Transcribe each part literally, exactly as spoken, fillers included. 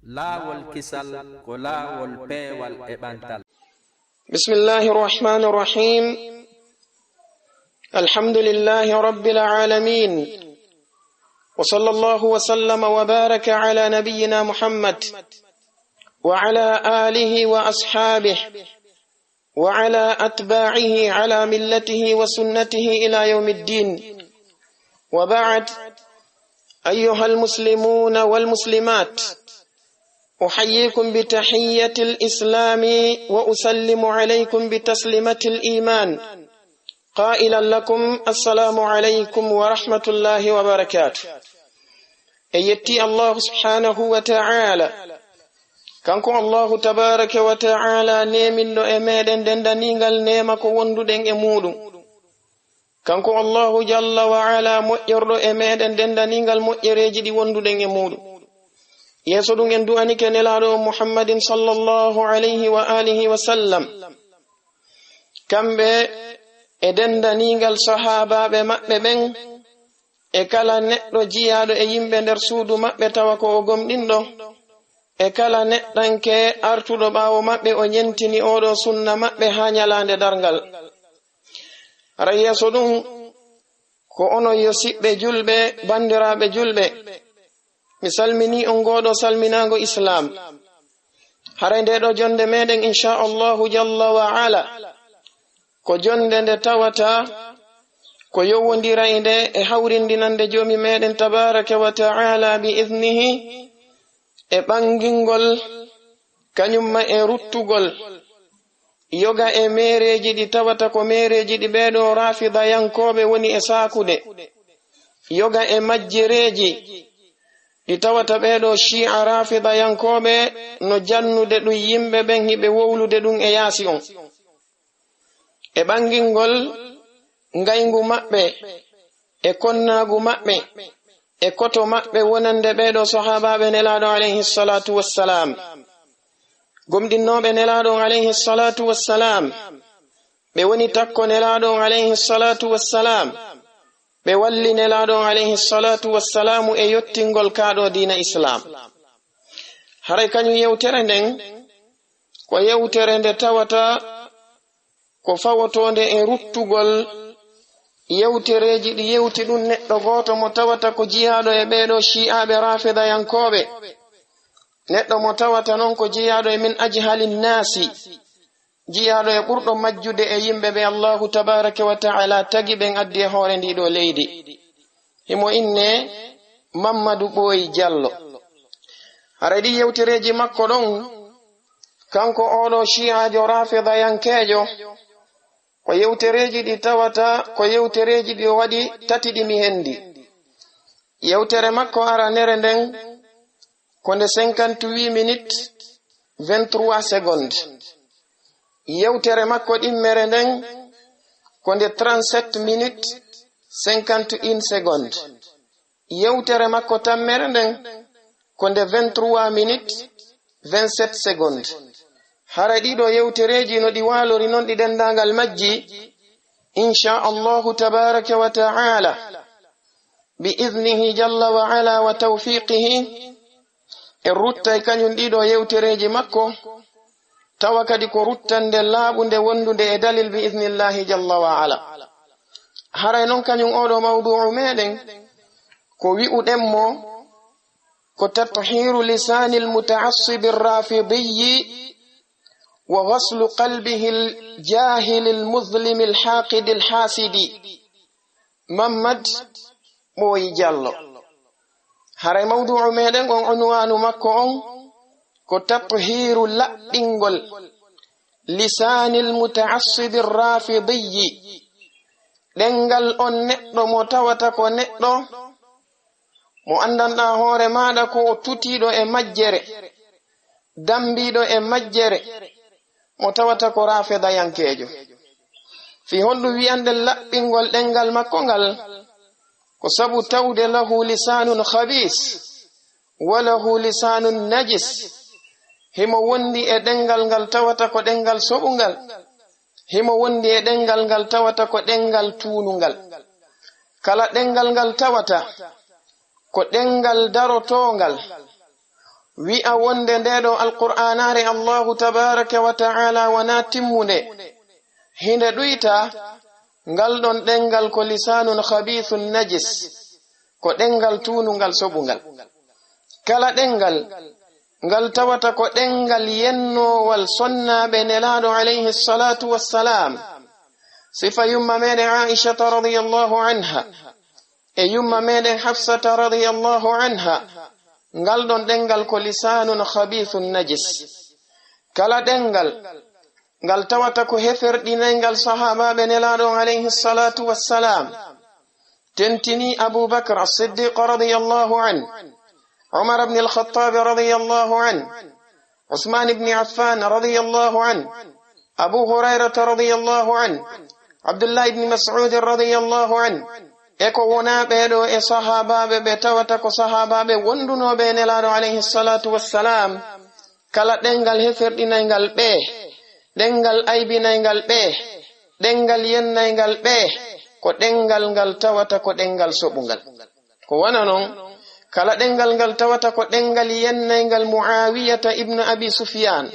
Laawol kisal ko laawol peewal e ɓantal. بسم الله الرحمن الرحيم. الحمد لله رب العالمين. وصلى الله وسلم وبارك على نبينا محمد وعلى آله وأصحابه وعلى أتباعه على ملته وسنته إلى يوم الدين. وبعد، أيها المسلمون والمسلمات، أحييكم بتحية الإسلام وأسلم عليكم بتسليمة الإيمان، قائلا لكم: السلام عليكم ورحمة الله وبركاته. En yetti Allahu subhanahu wa ta'ala. Kanko Allahu tabaraka wa ta'ala neeminɗo e meɗen dendaniigal neema ko wonduɗen e muuɗum. Kanko Allahu jalla wa ala moƴƴorɗo e meɗen dendaniigal moƴƴereeji ɗi wonduɗen e muuɗum. Yeeso ɗum en du'anike Nelaaɗo on Muhammadin sallallahu alayhi wa alihi wa sallam. Kamɓe e dendaniigal sahaabaaɓe maɓɓe ɓen, e kala neɗɗo jiyaaɗo e yimɓe nder suudu maɓɓe tawa ko o gomɗinɗo, e kala neɗɗanke artuɗo ɓaawo maɓɓe o ñentini oɗo sunna maɓɓe haa ñalaande darngal. Hara yeeso ɗum, ko onon yo siɓɓe julɓe, banndiraaɓe julɓe, mi salminii on ngooɗo salminaango Islaam. Haray nde ɗo jonde meɗen, insha Allahu jalla wa ala, ko jonde nde tawata ko yowondiraynde e hawrindinande Joomi meɗen tabaraka wa ta'ala bi iznihi, e ɓangingol, kañum ma e ruttugol yoga e meereeji ɗi tawata ko meereeji ɗi ɓeeɗo raafidayankooɓe woni e saakude, yoga e majjereeji ɗi tawata ɓeeɗo shi'a raafidayankooɓe no jannude ɗum yimɓe ɓen hiɓe wowlude ɗum e yaasi on. E ɓangingol ngayngu maɓɓe, e konnaagu maɓɓe, e koto maɓɓe wonande ɓeeɗo sahaabaaɓe Nelaaɗo alayhi salatu wassalam. Gomɗinnooɓe Nelaaɗo on alayhi salatu wassalam, ɓe woni takko Nelaaɗo on alayhi salatu wassalam, ɓe walli Nelaaɗo on alayhi salatu wassalamu e yottingol kaa ɗo diina Islaam. Haray kañum yewtere nden, ko yewtere nde tawata ko fawotoonde e ruttugol yewtereeji ɗi yewti ɗum neɗɗo gooto mo tawata ko jiyaaɗo e ɓeeɗo shi'aaɓe raafidayankooɓe. Neɗɗo mo tawata non ko jiyaaɗo e min ajhalin naasi, jiyaaɗo e ɓurɗo majjude e yimɓe ɓe Allahu tabaraka wa ta'ala tagi ɓen addi e hoore ndi ɗo leydi. Himo inne Mammadu Ɓooyi Jallo. Haray ɗi yewtereeji makko ɗon, kanko oɗo shi'aajo raafidayankeejo, ko yewtereeji ɗi tawata ko yewtereeji ɗi o waɗi tati ɗi mi hendi. Yewtere makko aranere nden ko nde cinquante-huit minutes, vingt-trois secondes. Yewtere makko ɗimmere nden ko nde trente-sept minutes, cinquante et une secondes. Yewtere makko tammere nden ko nde vingt-trois minutes, vingt-sept secondes. Hara ɗiɗo yewtereeji no ɗi waalori non ɗi denndaangal majji, insha Allahu tabaraka wa ta'ala, bi iznihi jalla wa ala wa tawfiqihi, en ruttay kañum ɗiɗo yewtereeji makko, tawa kadi ko ruttande laaɓunde wondunde e dalil bi iznillahi jalla wa ala. Haray non kañum oɗo mawdu'u meɗen ko wi'uɗen mo ko tathiru lisanil muta'assibi rafidiyyi wa ghaslu qalbihil jahilil muzlimil haqidil hasidi. Mammad Ɓooyi Jallo. Haray mawdu'u meɗen on, unwanu makko on ko tathiru laɓɓingol lisanil muta'assibi rafidiyyi. Ɗengal on neɗɗo mo tawata ko neɗɗo mo anndanɗaa hoore maaɗa ko o tutiiɗo e majjere, dambiiɗo e majjere, mo tawata ko raafidayankeejo. Fii honɗum wi'anɗen laɓɓingol ɗengal makko ngal? Ko sabu tawde lahu lisaanun khabiis, wa lahu lisaanun najis. Himo wondi e ɗengal ngal tawata ko ɗengal soɓungal. Himo wondi e ɗengal ngal tawata ko ɗengal tuunungal. Kala ɗengal ngal tawata ko ɗengal darotoongal, wi'a wonde nde ɗo Alqur'aanaare Allahu tabaaraka wa ta'ala wonaa timmunde, hinde ɗuyta, ngal ɗon ɗengal ko lisaanun khabiithun najis, ko ɗengal tuunungal soɓungal. Kala ɗengal ngal tawata ko ɗengal yennoowal sonnaaɓe Nelaaɗo alayhi salaatu wassalaam, sifa yumma meɗen Aa'ishata radiyallahu anha e yumma meɗen Hafsata radiyallahu anha, ngal ɗon ɗengal ko lisaanun khabiithun najis. Kala ɗengal ngal tawata ko heferɗinayngal sahaabaaɓe Nelaaɗo alayhi salaatu wassalaam, tentini Abu Bakr As-Siddiq radiyallahu anhu, Umar ibn Al-Khattab radiyallahu anhu, Usman ibn Affan radiyallahu anhu, Abu Hurayrata radiyallahu anhu, Abdullah ibn Mas'ud radiyallahu anhu, e ko wonaa ɓee ɗo e sahaabaaɓe ɓe tawata ko sahaabaaɓe wondunooɓe e Nelaaɗo alayhi salaatu wassalaam, kala ɗengal heferɗinayngal ɓe, ɗengal aybinayngal ɓe, ɗengal yennayngal ɓe, ko ɗengal ngal tawata ko ɗengal soɓungal. Ko wano non, kala ɗengal ngal tawata ko ɗengal yennayngal Muawiyata ibn Abi Sufyan,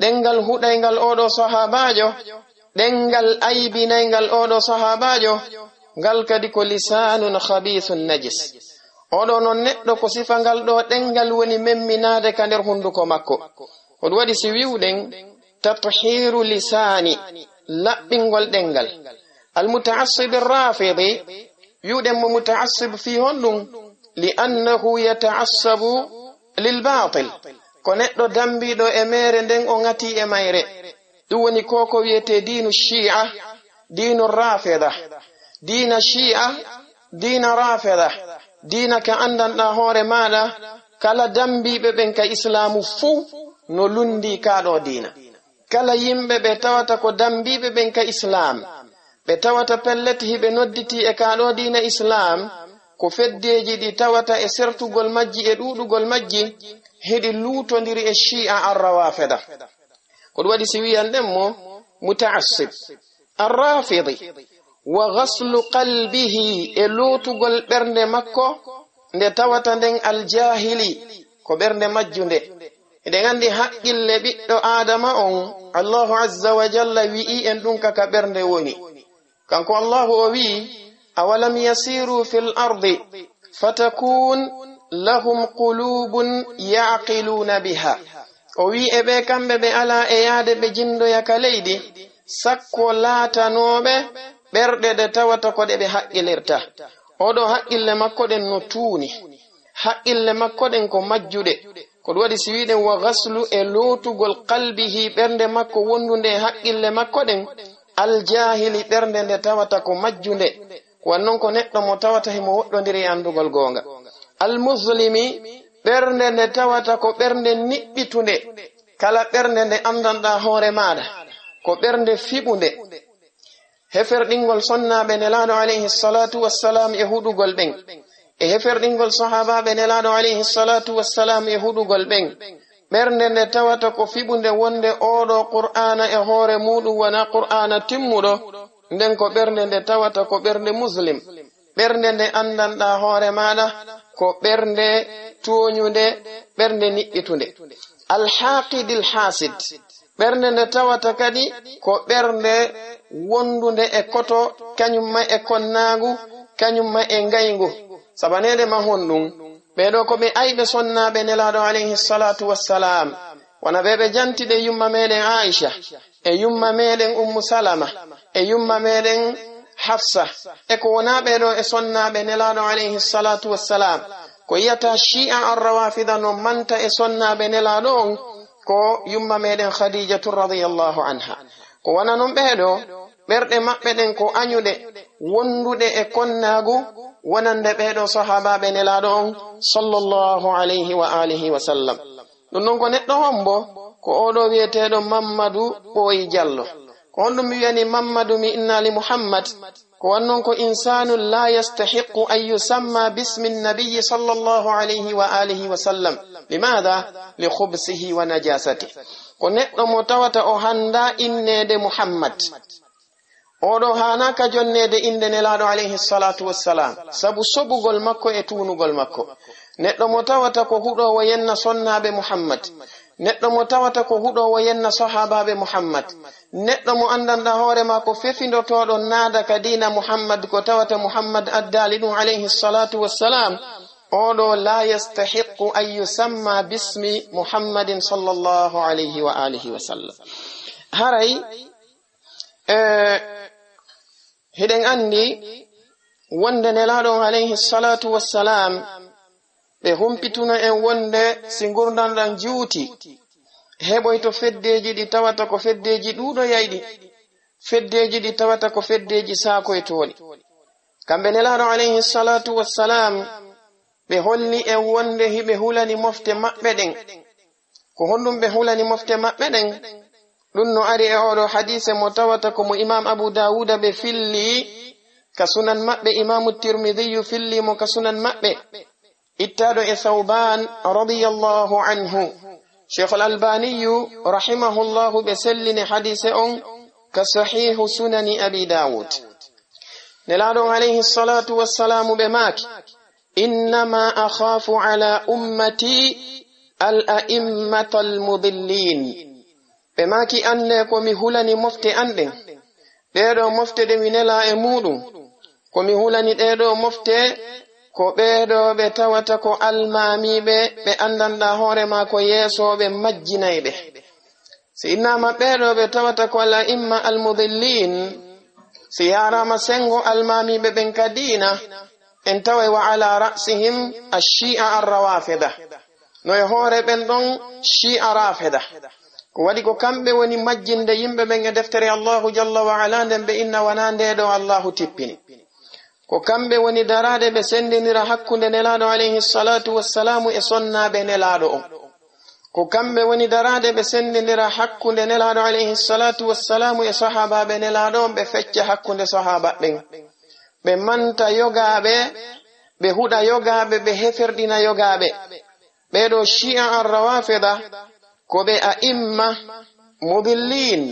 ɗengal huɗayngal oo ɗo sahaabaajo, ɗengal aybinayngal oo ɗo sahaabaajo, ngal kadi ko lisaanun khabiithun najis. Oo ɗo non neɗɗo ko sifa ngal ɗo ɗengal woni memminaade ka nder hunduko makko. Ko ɗum waɗi si wi'uɗen tathiiru lisaani, laɓɓingol ɗengal. Al-muta'assib ar-raafidi, wi'uɗen mo muta'assib fii honɗum? Li annahu yata'assabu lil baatil. Ko neɗɗo dambiiɗo e meere nden o ŋatii e mayre. Ɗum woni ko ko wi'etee diinu Shi'a, diinu Raafida. Diina Shi'a, diina Raafida, diina ka anndanɗaa hoore maaɗa, kala dambiiɓe ɓen ka Islaamu fuu no lunndii kaa ɗoo diina. Kala yimɓe ɓe tawata ko dambiiɓe ɓen ka Islaam, ɓe tawata pellet hiɓe nodditii e kaa ɗoo diina Islaam, ko feddeeji ɗi tawata e sertugol majji e ɗuuɗugol majji, hiɗi luutondiri e Shi'a ar-Rawaafida. Ko ɗum waɗi si wi'anɗen mo muta'assib, ar-raafidi, wa ghaslu qalbihi, e lootugol ɓernde makko nde tawata nden al-jaahili, ko ɓernde majjunde. Eɗen anndi haqqille ɓiɗɗo Aadama on, Allahu azza wa jalla wi'ii en ɗum ka ka ɓernde woni. Kanko Allahu o wi'i, "Awalam yasiru fil ardi fatakun lahum qulubun ya'qiluna biha." O wi'i e ɓe kamɓe ɓe alaa e yaade ɓe jinndoya ka leydi, sakko laatanooɓe ɓerɗe ɗe tawata ko ɗe ɓe haqqilirta. Oo ɗo haqqille makko ɗen no tuuni. Haqqille makko ɗen ko majjuɗe. Ko ɗum waɗi si wi'uɗen wa ghaslu e lootugol qalbihi ɓernde makko wondunde e haqqille makko ɗen, al-jaahili ɓernde nde tawata ko majjunde. Ko wan non ko neɗɗo mo tawata himo woɗɗondiri e anndugol goonga. Al-muzlimi ɓernde nde tawata ko ɓernde niɓɓitunde. Kala ɓernde nde anndanɗaa hoore maaɗa, ko ɓernde fiɓunde. Heferɗingol sonnaaɓe Nelaaɗo alayhi salaatu wassalaam e huɗugol ɓen, e heferɗingol sahaabaaɓe Nelaaɗo alayhi salaatu wassalaam e huɗugol ɓen, ɓernde nde tawata ko fiɓunde wonde oo ɗo Qur'aana e hoore muuɗum wonaa Qur'aana timmuɗo, nden ko ɓernde nde tawata ko ɓernde muslim, ɓernde nde anndanɗaa hoore maaɗa ko ɓernde tooñunde, ɓernde niɓɓitunde. Al-haaqidil haasid, ɓernde nde tawata kadi ko ɓernde wondunde e koto, kañum ma e konnaagu, kañum ma e ngayngu. Sabaneede ma honɗum? Ɓee ɗoo ko ɓe ayɓe sonnaaɓe Nelaaɗo alayhi salaatu wassalaam. Wona ɓe ɓe janti ɗe yumma meɗen Aisha, e yumma meɗen Ummu Salama, e yumma meɗen Hafsa, e ko wonaa ɓee ɗoo e sonnaaɓe Nelaaɗo alayhi salaatu wassalaam. Ko yi'ataa Shi'a ar-Rawafida no manta e sonnaaɓe Nelaaɗo on, ko yumma meɗen Khadijatu radiyallahu anha. Ko wona non ɓee ɗoo, ɓerɗe maɓɓe ɗen ko añuɗe, wonduɗe e konnaagu, wonande ɓee ɗoo sahaabaaɓe Nelaaɗo on, sallallahu alayhi wa alihi wa sallam. Ɗum non ko neɗɗo hombo? Ko oo ɗoo wi'eteeɗo Mammadu Ɓooyi Jallo. Ko honɗum mi wi'ani Mammadu, mi innaali Muhammad? Ko wan non ko insanun la yastahiqqu an yusamma bismi nabiyyi sallallahu alayhi wa alihi wa sallam. Limaada? Li khubsihi wa najasatihi. Ko neɗɗo mo tawata o hanndaa inneede Muhammad. Oo ɗoo haanaaka jonneede innde Nelaaɗo alayhi salaatu wassalaam, sabu soɓugol makko e tuunugol makko. Neɗɗo mo tawata ko huɗoowo yenna sonnaaɓe Muhammad. Neɗɗo mo tawata ko huɗoowo yenna sahaabaaɓe Muhammad. Neɗɗo mo anndanɗaa hoore maa ko fefindotooɗo naada ka diina Muhammad, ko tawata Muhammad addaali ɗum, alayhi salatu wassalam. Oɗo la yastahiqqu an yusamma bismi Muhammadin sallallahu alayhi wa alihi wa sallam. Haray, e, hiɗen anndi wonde Nelaaɗo on, alayhi salatu wassalam, ɓe humpituno en wonde si ngurndan ɗan juuti, heɓoyto feddeeji ɗi tawata ko feddeeji ɗuuɗoyayɗi, feddeeji ɗi tawata ko feddeeji saakoytooɗi. Kamɓe Nelaaɗo, alayhi salatu wassalam, ɓe holli en wonde hiɓe hulani mofte maɓɓe ɗen. Ko honɗum ɓe hulani mofte maɓɓe ɗen? Ɗum no ari e oɗo hadiise mo tawata ko mo Imam Abu Dawuda ɓe filli ka sunan maɓɓe, Imamu Tirmidhiyu filli mo ka sunan maɓɓe, ittaaɗo e Thawban radiyallahu anhu. Sheikh Al-Albaniyu rahimahullahu ɓe sellini hadiise on ka Sahihu Sunani Abi Dawud. Nelaaɗo on, alayhi salatu wassalamu, ɓe maaki, "Innama akhafu ala ummati al a'immata al mudillin." Ɓe maaki, "Annde ko mi hulani mofte an ɗen, ɗee ɗoo mofte ɗe mi nelaa e muuɗum, ko mi hulani ɗee ɗoo mofte, ko ɓee ɗoo ɓe tawata ko almaamiiɓe, ɓe anndanɗaa hoore maa ko yeesooɓe majjinayɓe." Si innaama ɓee ɗoo ɓe tawata ko al a'imma al mudillin, si yaaraama senngo almaamiiɓe ɓen ka diina, en taway wa ala ra'sihim ash-shi'a ar-rawafida. No e hoore ɓen ɗon shi'a rafida. Ko waɗi ko kamɓe woni majjinde yimɓe ɓen e deftere Allahu jalla wa ala nden ɓe inna wanaa ndee ɗoo Allahu tippini. Ko kamɓe woni daraade ɓe senndindira hakkunde Nelaaɗo alayhi salatu wassalamu e sonnaaɓe Nelaaɗo on. Ko kamɓe woni daraade ɓe senndindira hakkunde Nelaaɗo alayhi salatu wassalamu e sahaabaaɓe Nelaaɗo on, ɓe fecca hakkunde sahaaba ɓen. Ɓe manta yogaaɓe, ɓe huɗa yogaaɓe, ɓe heferɗina yogaaɓe. Ɓee ɗoo shi'a ar-rawafida, ko ɓe a'imma mudillin,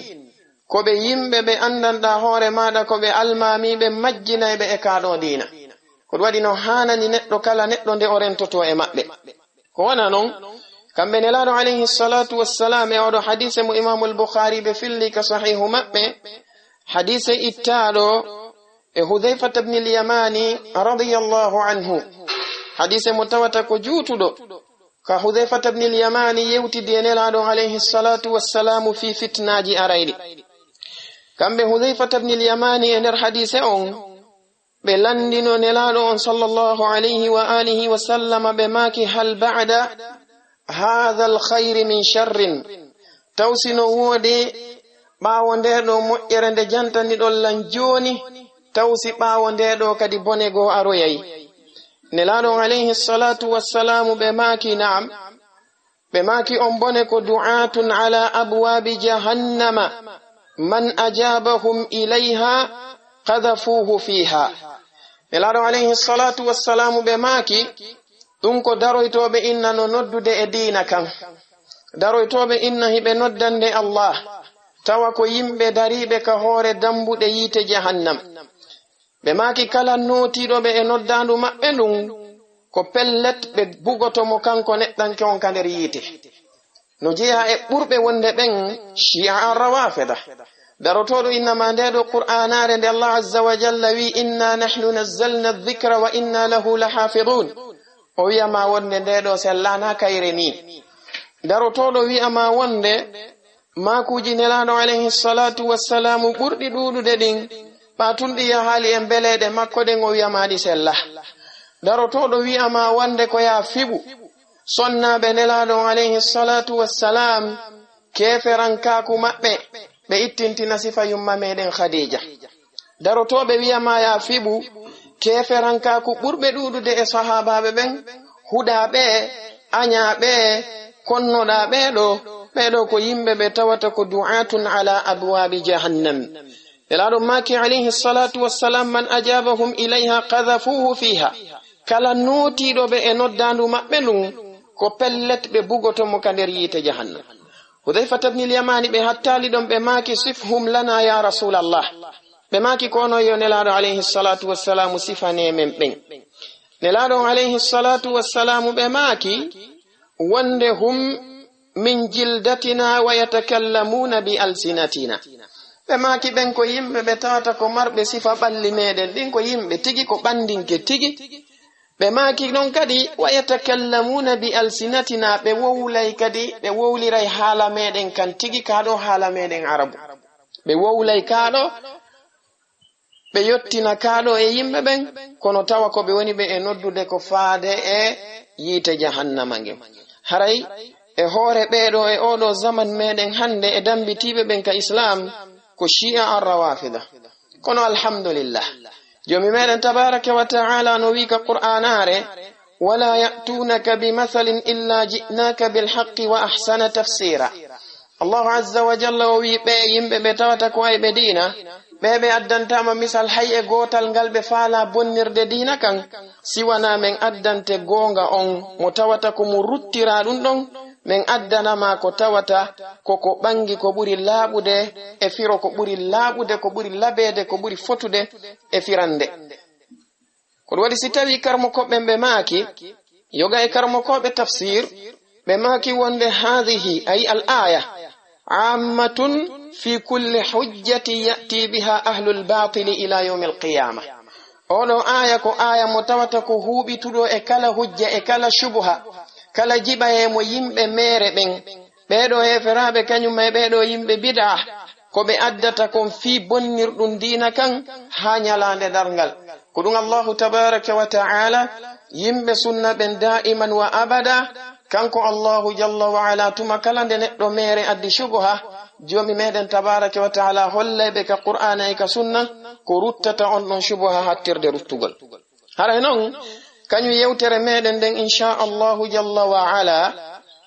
ko ɓe yimɓe ɓe anndanɗaa hoore maaɗa, ko ɓe almaamiiɓe majjinayɓe e kaa ɗoo diina. Ko ɗum waɗi no haanani neɗɗo kala neɗɗo nde o rentotoo e maɓɓe. Ko wona non, kamɓe Nelaaɗo alayhi salatu wassalam e oɗo hadiise mo Imamul Bukhari ɓe filli ka sahihu maɓɓe, hadiise ittaaɗo e Hudhayfata ibn al-Yamani radiyallahu anhu. Hadiise mo tawata ko juutuɗo. Ka Hudhayfata ibn al-Yamani yewtidi e Nelaaɗo alayhi salatu wassalamu fii fitnaaji arayɗi. Kamɓe Hudhayfata ibn al-Yamani e nder hadiise on, ɓe lanndino Nelaaɗo on sallallahu alayhi wa alihi wa sallama, ɓe maaki, "Hal ba'da hadha al-khayri min sharrin?" Taw si no woodi ɓaawo ndee ɗoo moƴƴere nde jantaniɗon lan jooni, taw si ɓaawo ndee ɗoo kadi bone goo aroyay? Nelaaɗo on alayhi salatu wassalamu ɓe maaki, "Na'am." Ɓe maaki, "On bone ko du'atun ala abwabi jahannama, man ajabahum ilayha qadhafuhu fiha." Nelaaɗo alayhi salatu wassalamu ɓe maaki, "Ɗum ko daroytooɓe inna no noddude e diina kan. Daroytooɓe inna hiɓe noddande Allah, tawa ko yimɓe dariiɓe ka hoore dambuɗe yiite jahannam." Ɓe maaki, "Kala nootiiɗo ɓe e noddaandu maɓɓe ndun, ko pellet ɓe bugoto mo kanko neɗɗanke on ka nder yiite." No jeyaa e ɓurɓe wonde ɓen shi'a ar-rawafida. Darotooɗo innama ndee ɗoo Qur'aanaare nde Allah azza wa jalla wi, "Inna nahnu nazzalna adh-dhikra wa inna lahu lahafidhun." O wi'ama wonde ndee ɗoo sellaana kayre nii. Darotooɗo wi'ama wonde maakuuji Nelaaɗo alayhi salatu wassalamu ɓurɗi ɗuuɗude ɗin, ɓa tun ɗi yahaali e mbeleeɗe makko ɗen, o wi'ama ɗi sella. Darotooɗo wi'ama wonde ko yaa fiɓu sonnaaɓe Nelaaɗo on alayhi salatu wassalam, keeferankaaku maɓɓe, ɓe ittintina sifa yumma meɗen Khadija. Darotooɓe wi'ama yaa fiɓu keeferankaaku ɓurɓe ɗuuɗude e sahaabaaɓe ɓen, huɗaa ɓe, añaa ɓe, konnoɗaa ɓee ɗoo, ɓee ɗoo ko yimɓe ɓe tawata ko du'atun ala abwabi jahannam. Nelaaɗo maaki alayhi salatu wassalam, "Man ajabahum ilayha qadhafuhu fiha." Kala nootiiɗo ɓe e noddaandu maɓɓe ndun, ko pellet ɓe bugoto mo ka nder yiite jahannam. Hudhayfata ibn al-Yamani ɓe hattaali ɗon, ɓe maaki, "Sifhum lana ya Rasulallah." Ɓe maaki, "Ko onon yo Nelaaɗo alayhi salatu wassalamu sifanee men ɓen." Nelaaɗo on alayhi salatu wassalamu ɓe maaki, wonde hum min jildatina wa yatakallamuna bi alsinatina. Ɓe maaki ɓen ko yimɓe ɓe tawata ko marɓe sifa ɓalli meɗen ɗin, ko yimɓe tigi, ko ɓandinke tigi. Ɓe maaki non kadi, wa yatakallamuna bi alsinatina, ɓe wowlay kadi, ɓe wowliray haala meɗen kan tigi, kaa ɗo haala meɗen arabu. Ɓe wowlay kaa ɗo, ɓe yottina kaa ɗo e yimɓe ɓen, kono tawa ko ɓe woni ɓe e noddude ko faade e yiite jahannama ngen. Haray e hoore ɓee ɗo e oo ɗoo zaman meɗen hannde e dambitiiɓe ɓen ka Islaam ko Shi'a ar-Rawafida. Kono alhamdulillah, Joomi meɗen tabaraka wa ta'ala no wi'i ka Qur'aanaare, "Wala ya'tunaka bi mathalin illa ji'naka bil haqqi wa ahsana tafsira." Allahu azza wa jalla o wi'i, ɓee yimɓe ɓe tawata ko ay ɓe diina, ɓee ɓe addantaama misal hay e gootal ngal ɓe faala bonnirde diina kan, si wanaa men addante goonga on mo tawata ko mo ruttiraa ɗun ɗon, men addana ma ko tawata ko ko ɓangi ko ɓuri laaɓude e firo, ko ɓuri laaɓude, ko ɓuri labeede, ko ɓuri fotude e firande. Ko ɗum waɗi si tawi karmokooɓe ɓe maaki, yoga e karmokooɓe tafsir, ɓe maaki wonde haadihi, ay al aya, ammatun fi kulli hujjati ya'ti biha ahlul batili ila yawmil qiyama. Oɗo aya ko aya mo tawata ko huuɓituɗo e kala hujja, e kala shubuha, kala jiɓaye mo yimɓe meere ɓen, ɓee ɗoo heeferaaɓe kañum e ɓee ɗoo yimɓe bid'a, ko ɓe addata kon fii bonnirɗum diina kan haa ñalaande darngal. Ko ɗum Allahu tabaraka wa ta'ala, yimɓe sunna ɓen daa'iman wa abada, kanko Allahu jalla wa ala, tuma kala nde neɗɗo meere addi shubuha, Joomi meɗen tabaraka wa ta'ala hollay ɓe ka Qur'aana e ka sunna ko ruttata on ɗon shubuha hattirde ruttugol. Haray non, kañum yewtere meɗen nden, insha Allahu jalla wa ala,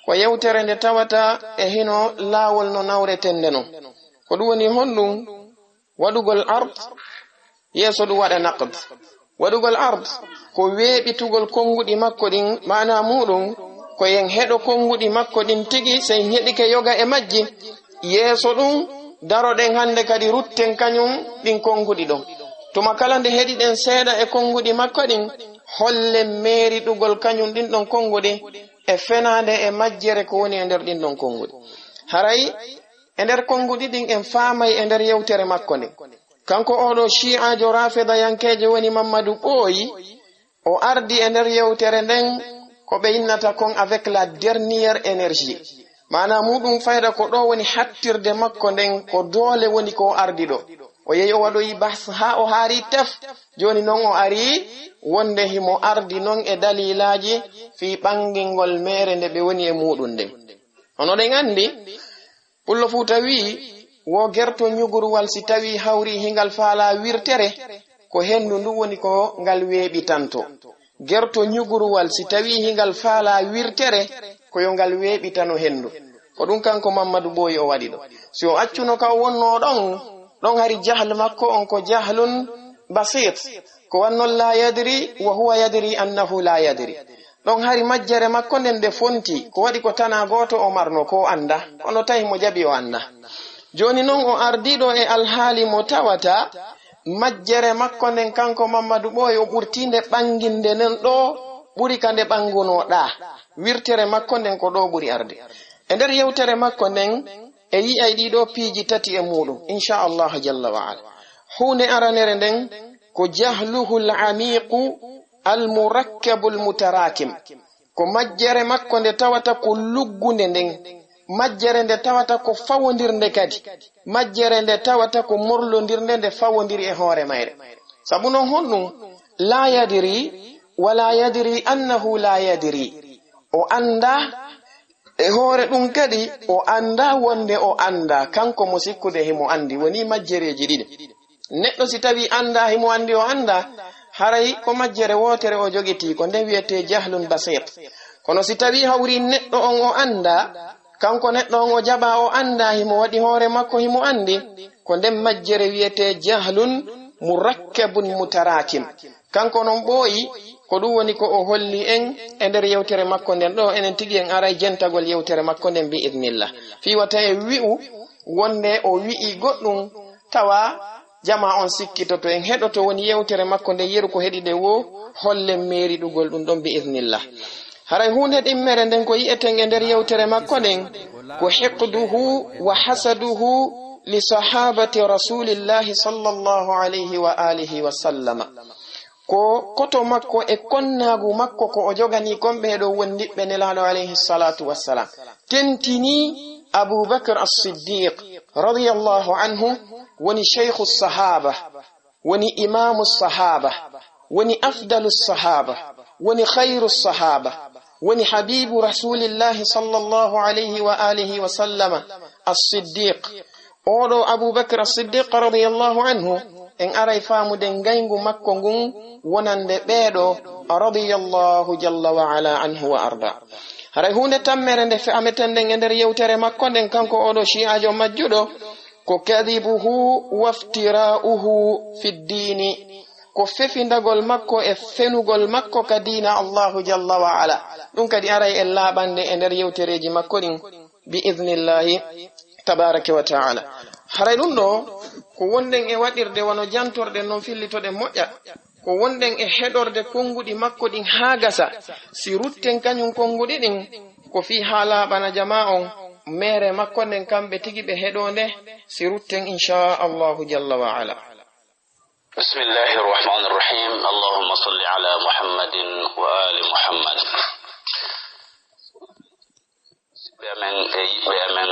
ko yewtere nde tawata e hino laawol no nawreten nde non. Ko ɗum woni honɗum? Waɗugol ard, yeeso ɗum waɗa naqd. Waɗugol ard ko weeɓitugol konnguɗi makko ɗin, maana muuɗum ko yen heɗo konnguɗi makko ɗin tigi, sey en heɗike yoga e majji. Yeeso ɗum, daroɗen hannde kadi rutten kañum ɗin konnguɗi ɗon. Tuma kala nde heɗiɗen seeɗa e konnguɗi makko ɗin, hollen meeriɗugol kañum ɗin ɗon konnguɗi e fenaande e majjere ko woni e nder ɗin ɗon konnguɗi. Haray e nder konnguɗi ɗin en faamay e nder yewtere makko nden. Kanko oɗo shi'aajo rafidayankeejo woni Mammadu Ɓooyi, o ardi e nder yewtere nden ko ɓe innata kon avec la dernière énergie. Maanaa muuɗum fayda ko ɗo woni hattirde makko nden, ko doole woni ko o ardi ɗo. O yehi o waɗoyi bahs haa o haari tef, jooni non o ari wonde himo ardi non e dalilaaji fii ɓangingol meere nde ɓe woni e muuɗum nden. Hono ɗen anndi, Pullo Fuuta wi'i, wo gerto ñuguruwal si tawii hawrii hingal faalaa wirtere, ko henndu ndu woni ko ngal weeɓitanto. Gerto ñuguruwal si tawii hingal faalaa wirtere, ko yo ngal weeɓitano henndu. Ko ɗum kanko Mammadu Ɓooyi o waɗi ɗo. Si o accuno ka o wonnoo ɗon, ɗon hari jahl makko on ko jahlun basiit. Ko wannon laa yadri wa huwa yadri annahu laa yadri. Ɗon hari majjere makko nden nde fonti, ko waɗi ko tanaa gooto o marno ko o annda, kono tawi mo jaɓi o annda. Jooni non o ardiiɗo e alhaali mo tawata majjere makko nden kanko Mammadu Ɓooyi o ɓurtii nde ɓanginde nden ɗo ɓuri ka nde ɓangunoo ɗaa. Wirtere makko nden ko ɗo ɓuri arde. E nder yewtere makko nden e yi'ay ɗii ɗoo piiji tati e muuɗum, insha Allah jalla wa ala. Huunde aranere nden ko jahluhu al-amiqu al-murakkabu al-mutarakim. Ko majjere makko nde tawata ko luggunde nden, majjere nde tawata ko fawondirnde kadi, majjere nde tawata ko morlondirnde nde fawondiri e hoore mayre. Sabu non honɗum? Laa yadri, wa laa yadri annahu laa yadri. O annda e hoore ɗum kadi, o annda wonde o annda, kanko mo sikkude himo anndi, woni majjereeji ɗiɗi. Neɗɗo si tawii anndaa, himo anndi o anndaa, haray ko majjere wootere o jogitii, ko nden wiyetee jahlun basiit. Kono si tawii hawrii neɗɗo on o anndaa, kanko neɗɗo on o jaɓaa o anndaa, himo waɗi hoore makko himo anndi, ko nden majjere wiyetee jahlun murakkabun mutaraakim. Kanko non Ɓooyi, ko ɗum woni ko o holli en e nder yewtere makko nden ɗo, enen tigi en aray jentagol yewtere makko nden bi idnillah. Fii wata en wi'u wonde o wi'i goɗɗum tawa Jama on sikkitoto, en heɗoto woni yewtere makko nde yeru ko heɗi ɗe wo, hollen meeriɗugol ɗum ɗon bi idnillah. Haray huunde ɗimmere nden ko yi'eten e nder yewtere makko nden, ko hiqduhu wa hasaduhu li sahabati rasulillahi sallallahu alayhi wa alihi wa sallama. Ko koto makko e konnaagu makko ko o jogani kon ɓee ɗoo wondiɓɓe Nelaaɗo alayhi salatu wassalam. Tentini Abu Bakr as-Siddiq radiyallahu anhu woni shaykhu sahaba, woni imamu sahaba, woni afdalu sahaba, woni khayru sahaba, woni habibu rasulillahi sallallahu alayhi wa alihi wa sallama, as-Siddiq. Oɗo Abu Bakr as-Siddiq radiyallahu anhu, en aray faamude ngayngu makko ngun wonande ɓee ɗoo radiyallahu jalla wa ala anhu wa arda. Haray huunde tammere nde fe'ameten nden e nder yewtere makko nden, kanko oɗo shi'aajo majjuɗo, ko kadhibuhu waftira'uhu fi ddini, ko fefindagol makko e fenugol makko ka diina Allahu jalla wa ala. Ɗum kadi aray en laaɓande e nder yewtereeji makko ɗin bi idnillahi tabaraka wa ta'ala. Haray ɗum ɗoo ko wonɗen e waɗirde wano jantorɗen non, fillitoɗen moƴƴa. Ko wonɗen e heɗorde konnguɗi makko ɗin haa gasa. Si rutten kañum konnguɗi ɗin, ko fii haa laaɓana jamaa on meere makko nden, kamɓe tigi ɓe heɗoo nde, si rutten, inshaa Allahu jalla wa ala. بسم الله الرحمن الرحيم. اللهم صل على محمد وآل محمد. Musidɓe amen e yiɓɓe amen,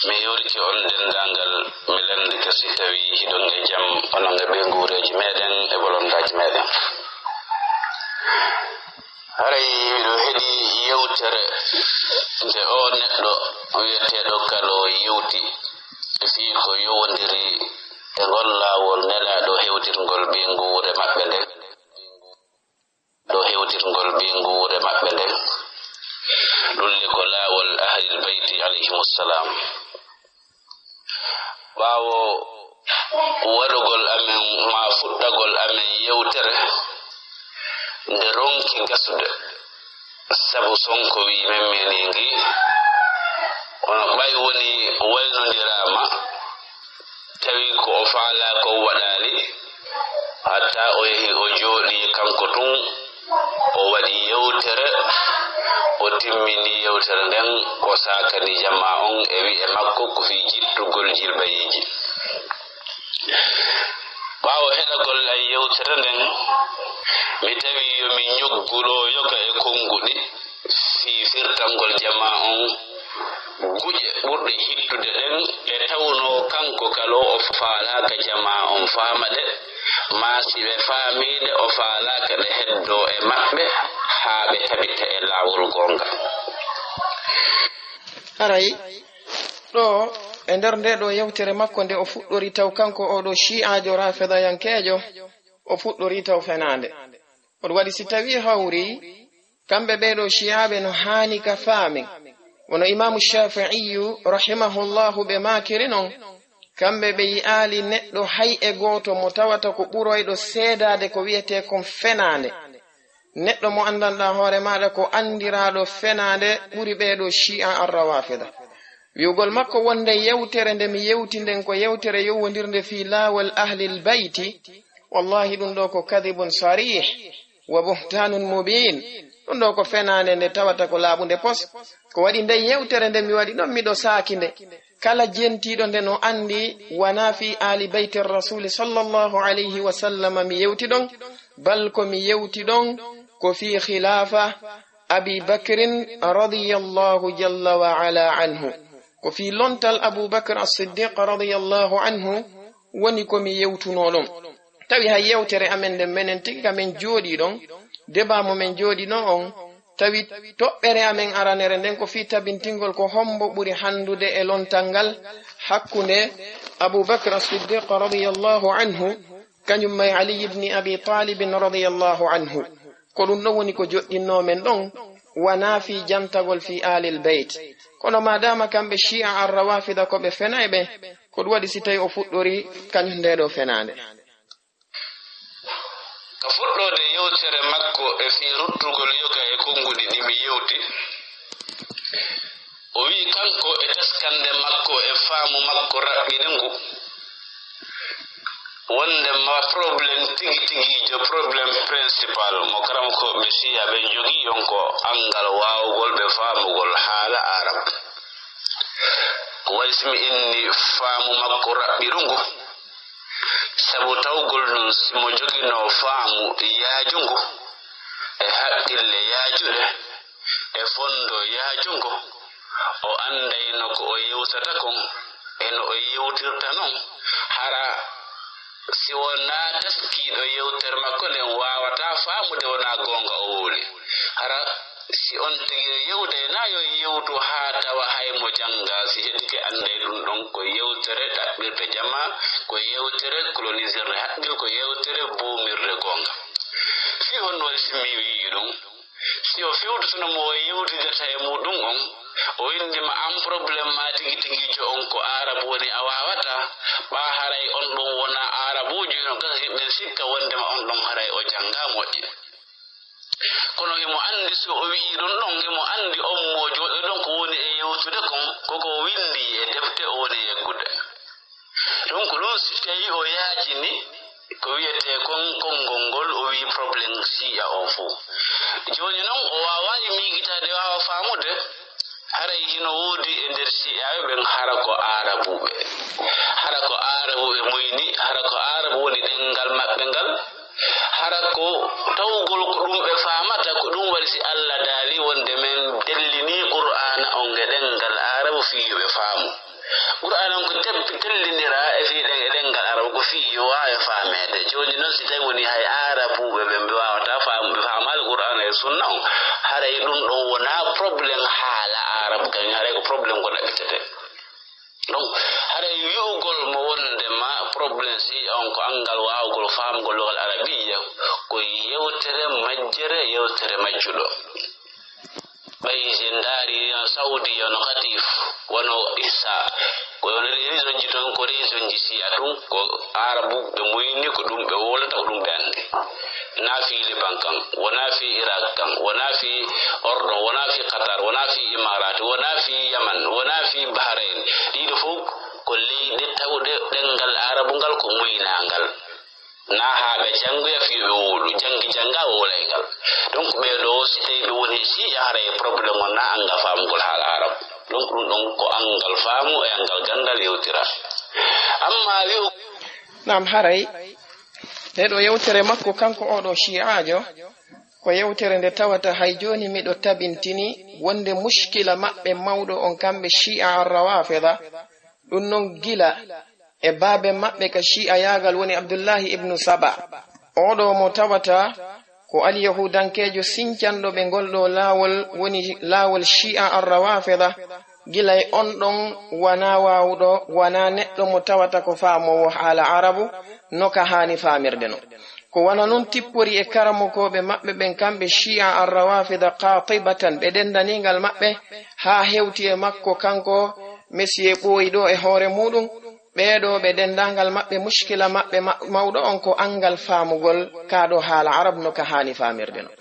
mi yewtike on denndaangal, mi lanndike si tawii hiɗon e jam, onon e ɓeynguureeji meeɗen e ɓolondaaji meeɗen. Haray miɗo heɗii yewtere nde oo neɗɗo wi'eteeɗo Kalo yewti fii ko yowondiri e ngol laawol Nelaaɗo hewtirngol ɓeynguure maɓɓe nden. Ɗo hewtirngol ɓeynguure maɓɓe nden, ɗum le ko laawol Ahlil Bayti alayhimus salam. Ɓaawo waɗugol amen, maa fuɗɗagol amen yewtere, nde ronki gasude, sabu Sonko wi'i men meeni ngi, kono ɓay woni waynondiraama, tawi ko o faalaa kon waɗaali, hatta o yehi o jooɗii kanko tun, o waɗi yewtere, o timmini yewtere nden, o saakani jamaa on e wi'e makko ko fii jittugol jilbayiiji. Ɓaawo heɗagol an yewtere nden, mi tawi yo mi ñoggu ɗoo yoga e konnguɗi fii firtangol jamaa on guƴe ɓurɗe hittude ɗen, ɗe tawnoo kanko Kalo o faalaaka jamaa on faama ɗe, maa si ɓe faamii ɗe, o faalaaka ɗe heddoo e maɓɓe haa ɓe tabita e laawol goonga. Haray ɗoo, e nder ndee ɗoo yewtere makko nde o fuɗɗori taw kanko oo ɗoo shi'aajo raafidayankeejo, o fuɗɗori taw fenaande. Oɗo waɗi si tawii hawri, kamɓe ɓee ɗoo shi'aaɓe no haani ka faamen. Wano Imaamu Shaafi'iyu rahimahullahu ɓe maakiri non, kamɓe ɓe yi'aali neɗɗo hay e gooto mo tawata ko ɓuroyɗo seedaade ko wi'etee kon fenaande. Neɗɗo mo anndanɗaa hoore maaɗa ko anndiraaɗo fenaande ɓuri ɓee ɗoo shi'a ar-rawaafida. Wi'ugol makko wonde yewtere nde mi yewti nden ko yewtere yowondirnde fii laawol Ahlil Bayti, wallaahi ɗum ɗoo ko kadibun sariih wa buhtaanun mubiin. Ɗum ɗoo ko fenaande nde tawata ko laaɓunde pos. Ko waɗi nde yewtere nde mi waɗi ɗon miɗo saaki nde. Kala jentiiɗo nde no anndi wanaa fii Aali Bayti Rasuuli sallallahu alayhi wa sallam mi yewti ɗon, bal ko mi yewti ɗon ko fii khilaafa Abi Bakrin radiyallahu jalla wa ala anhu. Ko fii lontal Abu Bakr as-Siddiq radiyallahu anhu woni ko mi yewtunoo ɗon. Tawi hay yewtere amen nden menen tigi ka men jooɗii ɗon, debaa mo men jooɗinoo on, tawi toɓɓere amen aranere nden ko fii tabintingol ko hombo ɓuri handude e lontal ngal hakkunde Abu Bakr as-Siddiq radiyallahu anhu, kañum may Ali ibn Abi Talib radiyallahu anhu. Ko ɗum ɗon woni ko joɗɗinnoo men ɗon, wanaa fii jantagol fii Aalil Bayt. Kono maadaama kamɓe Shi'a ar-Rawafida ko ɓe fenayɓe, ko ɗum waɗi si tawi o fuɗɗori kañum ndee ɗoo fenaande. Ka fuɗɗoode yewtere makko e fii ruttugol yoga e konnguɗi ɗi mi yewti, o wi'i kanko e teskande makko e faamu makko raɓɓinangu, Wonde ma problème tigi tigiijo, problème principal mo karamokooɓe Sii'a ɓen jogii on ko anngal waawugol ɓe faamugol haala Arab. Ko wayi si mi inni faamu makko raɓɓiɗungu, sabu tawgol ɗun si mo joginoo faamu yaajungu e haqqille yaajuɗe, e fondo yaajungo, o anndayno ko o yewtata kon e no o yewtirta non, hara si wonaa taskiiɗo yewtere makko nden waawataa faamude wonaa goonga o wowli. Hara si on tigi yewday na yo yewtu haa tawa hay mo jannga si heɗike annday ɗun ɗon ko yewtere ɗaɓɓirde jama, ko yewtere colonisirde haqqil, ko yewtere buumirde goonga. Fii honno waɗi si mi wi'i ɗun? Si o fewtutuno mo o yewtidata e muɗum on, o inni ma an problème ma tigi tigiijo on ko Aarabu woni a waawata, ɓaa haray on ɗon wonaa Aarabuujo, hino gasa yimɓe ɓen sikka wondema on ɗon haray o janngaa moƴƴi. Kono himo anndi si o wi'i ɗun ɗon, himo anndi on mo jooɗo ɗon ko woni e yewtude kon, koko winndi e defte o woni yeggude. Donc ɗun si tawi o yaajini ko wi'etee kon konngol ngol, o wi'i problème Sii'a on fow. Jooni non o waawaayi miigitaade, waawa faamude, haray hino woodi e nder Sii'aaɓe ɓen hara ko Aarabuuɓe. Hara ko Aarabuuɓe muyni, hara ko Aarabu woni ɗemngal maɓɓe ngal. Hara ko tawgol ko ɗum ɓe faamata, ko ɗum waɗi si Allah daali wonde men dellinii Qur'aana on e ɗemngal Aarabu fii yo ɓe faamu. Qur'aana on ko debbi delliniraa e fii ɗen e ɗemngal Aarabu ko fii yo waawe faameede. Jooni non si tawi woni hay Aarabuuɓe ɓe, ɓe waawataa faamu, ɓe faamaali Qur'aana e Sunna on, haray ɗum ɗon wonaa problème haala Aarabu kañum, haray ko problème ko ɗaɓɓitete. Donc, haray wi'ugol mo wonde ma problème si on ko anngal waawgol faamgol lugal arabiyya, ko yewtere majjere, yewtere majjuɗo. Ɓay si en ndaari no Saudi, no Katif, wano Ihsa, ko wano région ji ton, ko région ji Sii'a tun, ko Aarabuɓe muyni, ko ɗum ɓe wowlata, ko ɗum ɓe anndi. Wonaa fii Liban kan, wonaa fii Irak kan, wonaa fii Ordon, wonaa fii Qatar, wonaa fii Imarat, wonaa fii Yaman, wonaa fii Bahrain. Ɗiɗo fof ko leyɗe tawɗe ɗemngal Aarabu ngal ko muynaangal. Na haa ɓe janngoya fii ɓe wowlu, janngi jannga wowlay ngal. Donc ɓee ɗoo, si tawii ɓe woni Sii'a, haray problème on na anngal faamugol haala Aarabu. Donc ɗum ɗon ko anngal faamu e anngal ganndal yewtira. Amma wi'u Naam, haray nde ɗoo yewtere makko kanko oo ɗoo Sii'aajo, ko yewtere nde tawata hay jooni miɗo tabintini wonde mushkila maɓɓe mawɗo on kamɓe Sii'a Ar-Rawafida, ɗum non gila e baaben maɓɓe ka Shi'ayaagal woni Abdullahi ibnu Saba. Oo ɗoo mo tawata ko alyahuudankeejo sincanɗo ɓe ngol ɗoo laawol woni laawol Shi'a Ar-Rawafida, gila e on ɗon wanaa waawuɗo, wanaa neɗɗo mo tawata ko faamoowo haala Arabu no ka haani faamirde non. Ko wano non tippori e karamokooɓe maɓɓe ɓen kamɓe Shi'a Ar-Rawafida qaatibatan, ɓe denndaniingal maɓɓe haa hewti e makko kanko Mesiye ɓooyi ɗoo e hoore muuɗum, ɓee ɗoo ɓe denndaangal maɓɓe, mushkila maɓɓe ma-, mawɗo on ko anngal faamugol kaa ɗoo haala Arab no ka haani faamirde non.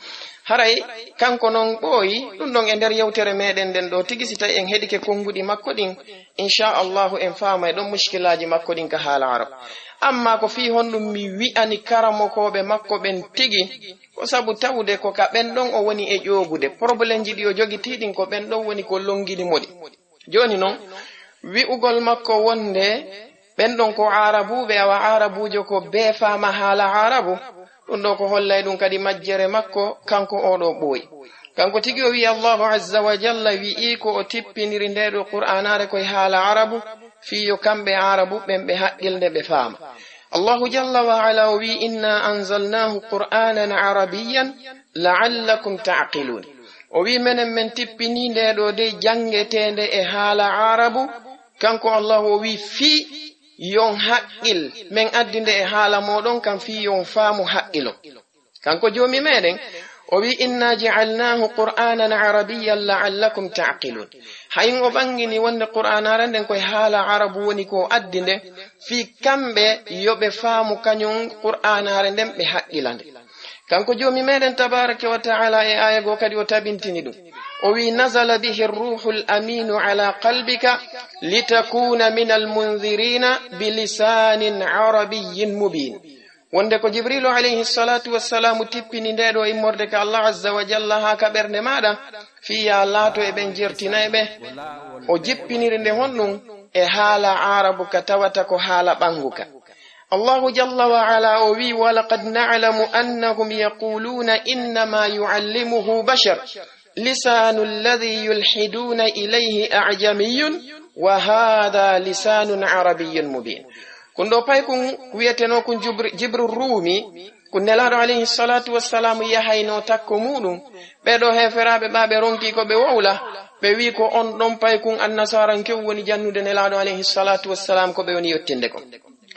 Haray kanko non ɓooyi, ɗum ɗon e nder yewtere meɗen nden ɗoo tigi, si tawi en heɗike konnguɗi makko ɗin, inchallahu en faamay ɗon mushkilaaji makko ɗin ka haala Arab. Amma ko fii honɗum mi wi'ani karamokooɓe makko ɓen tigi, ko sabu tawde ko ka ɓen ɗon o woni e ƴoogude. Problèmeji ɗi o jogitii ɗin ko ɓen ɗon woni ko longini mo ɗi. Jooni non, wi'ugol makko wonde ɓen ɗon ko Aarabuuɓe, awa Aarabuujo ko bee faama haala Aarabu, ɗum ɗoo ko hollay ɗum kadi majjere makko, kanko oo ɗoo ɓooyi. Kanko tigi o wi'i Allahu Azza wa Jalla wi'ii ko o tippiniri ndee ɗoo Qur'aanaare koye haala Aarabu, fii yo kamɓe Aarabuɓe ɓen ɓe haqqilde ɓe faama. Allahu Jalla wa Ala o wi'i, "Inna anzalnahu Qur'aanan Arabiyyan la'allakum ta'qiluun." O wi'i, "Menen men tippinii ndee ɗoo dey janngeteende e haala Aarabu." Kanko Allahu o wi'i, "Fii yon haqqil, men addi nde e haala mooɗon kan fii yon faamu haqqilon." Kanko Joomi meɗen, o wi'i, "Inna ja'alnahu Qur'aanan Arabiyyan la'allakum ta'qiluun." Hayin o ɓangini wonde Qur'aanaare nden koye haala Arabu woni ko o addi nde, fii kamɓe yo ɓe faamu kañum Qur'aanaare nden, ɓe haqqila nde. Kanko Joomi meɗen Tabaaraka wa Ta'ala e aaya goo kadi o tabintini ɗum. O wi, "Nazala bihi ruhul aminu ala qalbika litakuna min almunzirina bilisanin arabiyyin mubin." Wonde ko Jibrilu alayhi salatu wassalamu tippini nde ɗo immorde ka Allah azza wa jalla haa ka ɓernde maɗa, fii ya laato e ɓen jertinayɓe. O jippiniri nde honɗum? E haala Arabu ka tawata ko haala ɓanguka. Allahu jalla wa ala o wi, "Walaqad na'lamu annahum yaquluna innama yu'allimuhu bashar, lisanu alladhi yulhiduna ilayhi a'jamiyun, wa hadha lisanun arabiyyun mubin." Kun ɗo paykun wi'etenoo kun Jibr-, Jibril Rumi, kun Nelaaɗo alayhi salatu wassalamu yahayno takko muɗum. Ɓee ɗo heeferaaɓe ɓa ɓe ronki ko ɓe wowla, ɓe wi ko on ɗon paykun annasarankew woni jannude Nelaaɗo alayhi salatu wassalam ko ɓe woni yettinde kon.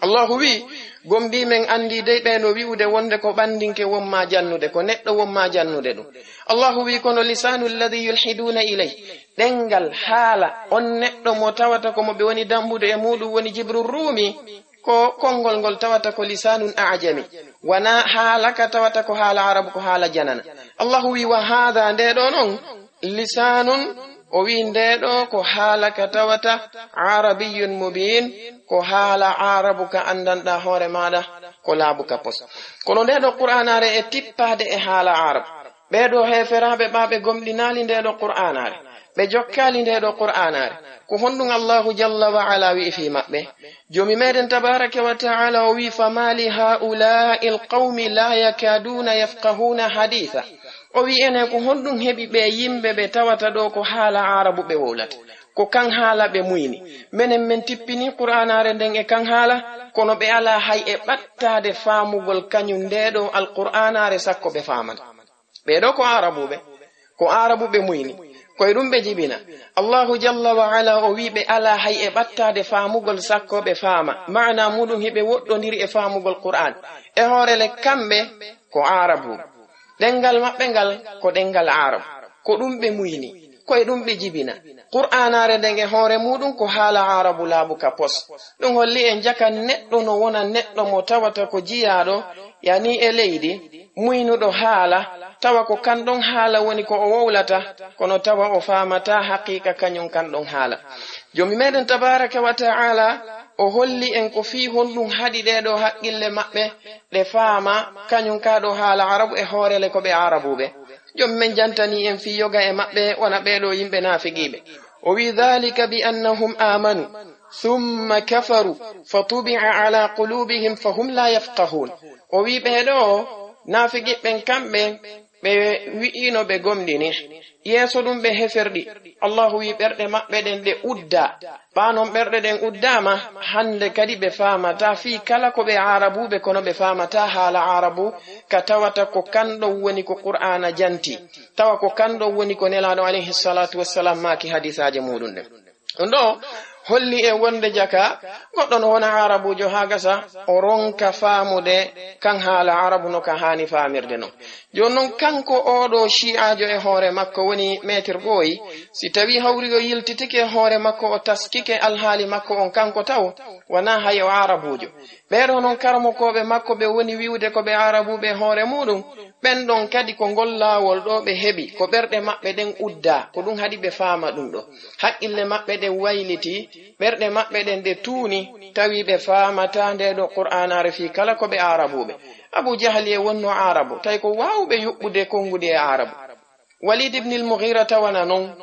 Allahu wi, "Gomɗii men anndi dey ɓee no wi'ude wonde ko ɓandinke won ma jannude, ko neɗɗo won ma jannude ɗum." Allahu wi, "Kono lisanu alladhi yulhiduna ilay, ɗenngal haala on neɗɗo mo tawata ko mo ɓe woni dambude e muɗum woni Jibril Rumi, ko konngol ngol tawata ko lisanun a'jami, wona haala ka tawata ko haala Arabu, ko haala janana." Allahu wi, "Wa hadha, nde ɗo non, lisanun," o wi, "nde ɗo ko haala ka tawata arabiyyun mubin, ko haala Arabu ka anndanɗa hoore maɗa, ko laabu ka pos." Kono nde ɗo Qur'anare e tippaade e haala Arabu. Ɓee ɗo heeferaaɓe ɓa ɓe gomɗinaali nde ɗo Qur'anare, ɓe jokkaali nde ɗo Qur'anare. Ko honɗum Allahu jalla wa ala wi'i fii maɓɓe? Joomi meɗen tabaraka wa ta'ala o wi'i, "Fama li ha'ula'i alqawmi la yakaduna yafqahuna haditha." O wi'i, "Ene ko honɗum heɓi ɓe yimɓe ɓe tawata ɗo ko haala Arabu ɓe wowlata? Ko kan haala ɓe muyni. Menen men tippini Qur'anare nden e kan haala, kono ɓe ala hay e ɓattaade faamugol kañum nde ɗo Alqur'anare sakko ɓe faamata." Ɓee ɗo ko Aarabuuɓe, ko Aarabuuɓe muyni, ko e ɗum ɓe jibina. Allahu jalla wa ala o wii ɓe alaa hay e ɓattaade faamugol sakko ɓe faama. Maana muɗum hiɓe woɗɗondiri e faamugol Qur'aan. E hoore le kamɓe ko Aarabuuɓe. Ɗemngal maɓɓe ngal ko ɗemngal Aarabu. Ko ɗum ɓe muyni, ko e ɗum ɓe jibina. Qur'aanaare nden e hoore muɗum ko haala Aarabu laabu ka pos. Ɗum holli en jaka neɗɗo no wona neɗɗo mo tawata ko jiyaaɗo, yani e leydi, muynuɗo haala, tawa ko kan ɗon haala woni ko o wowlata, kono tawa o faamataa haqiiqa kañum kan ɗon haala. Joomi meɗen tabaaraka wa ta'ala o holli en ko fii honɗum haɗi ɗee ɗoo haqqille maɓɓe ɗe faama kañum kaa ɗoo haala Aarabu e hoore le ko ɓe Aarabuuɓe. Joomi men jantanii en fii yoga e maɓɓe wona ɓee ɗoo yimɓe naafiqiiɓe. O wii, "Dhalika bi annahum amanu, thumma kafaru, fa tubi'a ala qulubihim, fa hum la yafqahun." O wii, "Ɓee ɗoo naafiqiiɓe ɓen kamɓe, ɓe wi'iino ɓe gomɗini. Yeeso ɗum ɓe heferɗi." Allahu wii, "Ɓerɗe maɓɓe ɗen ɗe uddaa." Ɓaa non ɓerɗe ɗen uddaama, hannde kadi ɓe faamataa fii kala ko ɓe Aarabuuɓe, kono ɓe faamataa haala Aarabu, ka tawata ko kan ɗon woni ko Qur'aana janti, tawa ko kan ɗon woni ko Nelaaɗo alayhi salaatu wassalaam maaki hadiisaaji muuɗum ɗen. Ɗum ɗoo holli en wonde jaka goɗɗo no wona Aarabuujo haa gasa o ronka faamude kan haala Aarabu no ka haani faamirde non. Jooni non, kanko oo ɗoo shi'aajo e hoore makko, woni Meetir Ɓooyi, si tawii hawri o yiltitike hoore makko, o taskike alhaali makko on kanko taw, wanaa hay o Aarabuujo. Ɓee ɗoo non karamokooɓe makko ɓe woni wi'ude ko ɓe Aarabuuɓe e hoore muɗum, ɓen ɗon kadi ko ngol laawol ɗoo ɓe heɓi, ko ɓerɗe maɓɓe ɗen uddaa, ko ɗum haɗi ɓe faama ɗum ɗoo. Haqqille maɓɓe ɗen waylitii, ɓerɗe maɓɓe ɗen ɗe tuuni, tawi ɓe faamataa ndee ɗoo Qur'aanaare fii kala ko ɓe Aarabuuɓe. Abu Jahali e wonno Aarabu, tawi ko waawuɓe yuɓɓude konnguɗi e Aarabu. Waliid ibnil Mughiirata wona non.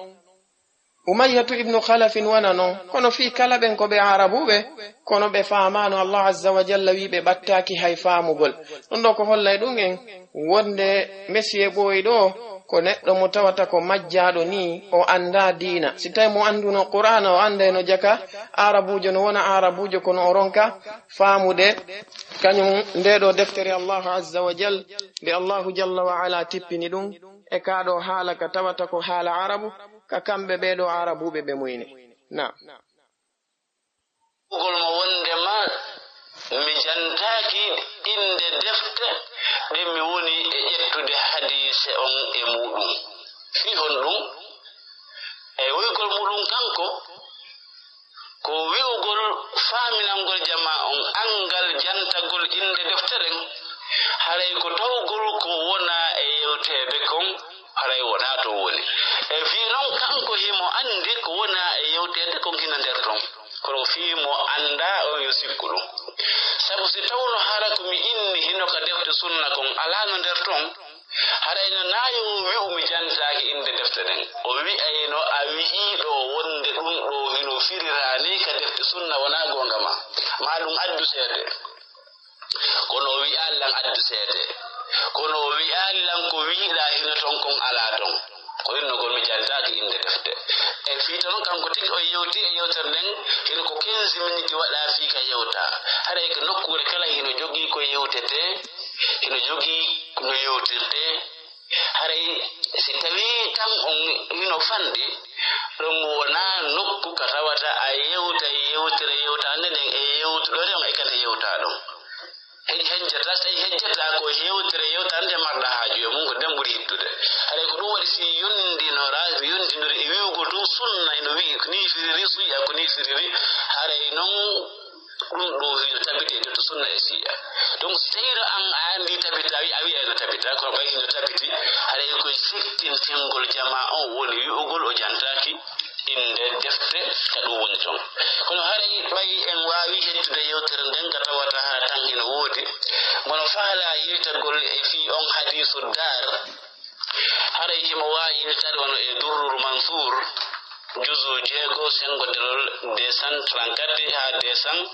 Umayyatu ibnu Khalafin wona non. Kono fii kala ɓen ko ɓe Aarabuuɓe, kono ɓe faamaano. Allah Azza wa Jalla wii ɓe ɓattaaki hay faamugol. Ɗum ɗoo ko hollay ɗum en wonde Mesiye Ɓooyi ɗoo ko neɗɗo mo tawata ko majjaaɗo nii, o anndaa diina. Si tawi mo annduno Qur'aana, o anndayno jaka Aarabuujo no wona Aarabuujo, kono o ronka faamude kañum ndee ɗoo deftere Allahu Azza wa Jal, nde Allahu Jalla wa Ala tippini ɗum e kaa ɗoo haala ka tawata ko haala Aarabu, ka kamɓe ɓee ɗoo Aarabuuɓe ɓe muyni. Naam. Ɓugol mo wonde ma mi jantaaki innde defte ɗe mi woni e ƴettude hadiise on e muuɗum. Fii honɗum? E wi'ugol muuɗum kanko, ko wi'ugol faaminangol jamaa on anngal jantagol innde defte ɗen, haray ko tawgol ko wonaa e yewteede kon, Haray wonaa to woni. E fii non, kanko himo anndi ko wonaa e yewteede kon hino nder ton. Kono fii mo anndaa on yo sikku ɗum. Sabu si tawno hara ko mi inni hino ka defte sunna kon alaano nder ton, haray no naayo o wi'u mi jantaaki innde defte ɗen. O wi'ayno a wi'ii ɗoo wonde ɗum ɗoo hino firiraa nii ka defte sunna wonaa goonga maa. Maa ɗum addu seede. Kono o wi'aali lan addu seede. Kono o wi'aali lan ko wi'uɗaa hino ton kon alaa ton. Ko hinno gol mi jantaaki innde defte. E fii ton kanko tigi o yewti e yewtere nden, hino ko quinze minutes waɗaa fii ka yewta. Haray ko nokkuure kala hino jogii ko yewtetee, hino jogii no yewtirtee. Haray si tawii tan on hino fanɗi, ɗon wonaa nokku ka tawata a yewta yewtere yewtaande nden e yewtuɗo ɗon e kadi yewtaa ɗon. Hej-, hejjata, tawi hejjata ko yewtere yewtande marɗa haaju e mum, ko nden ɓuri hittude. Haray ko ɗum waɗi si yondinora, yondinori e wi'ugol tun sunna ino wi'i ko nii firiri, suya ko nii firiri, haray non ɗum ɗo hino tabiti e defte sunna e siya. Donc, so tawino an a anndi tabita, a wi-, a wi'ay no tabita, kono ɓay hino tabiti, haray koye sikkintingol jamaa on woni wi'ugol o jantaaki innde defte ka ɗum woni ton. Kono haray ɓay en waawi hettude yewtere nden ka tawata hara tan hino woodi. Mono faalaa yewtagol e fii on hadiisu daar. Haray himo waawi yewtaade wano e Durrul Mansuur, juzu jeego, senngo derol deux cent trente-quatre haa deux cents,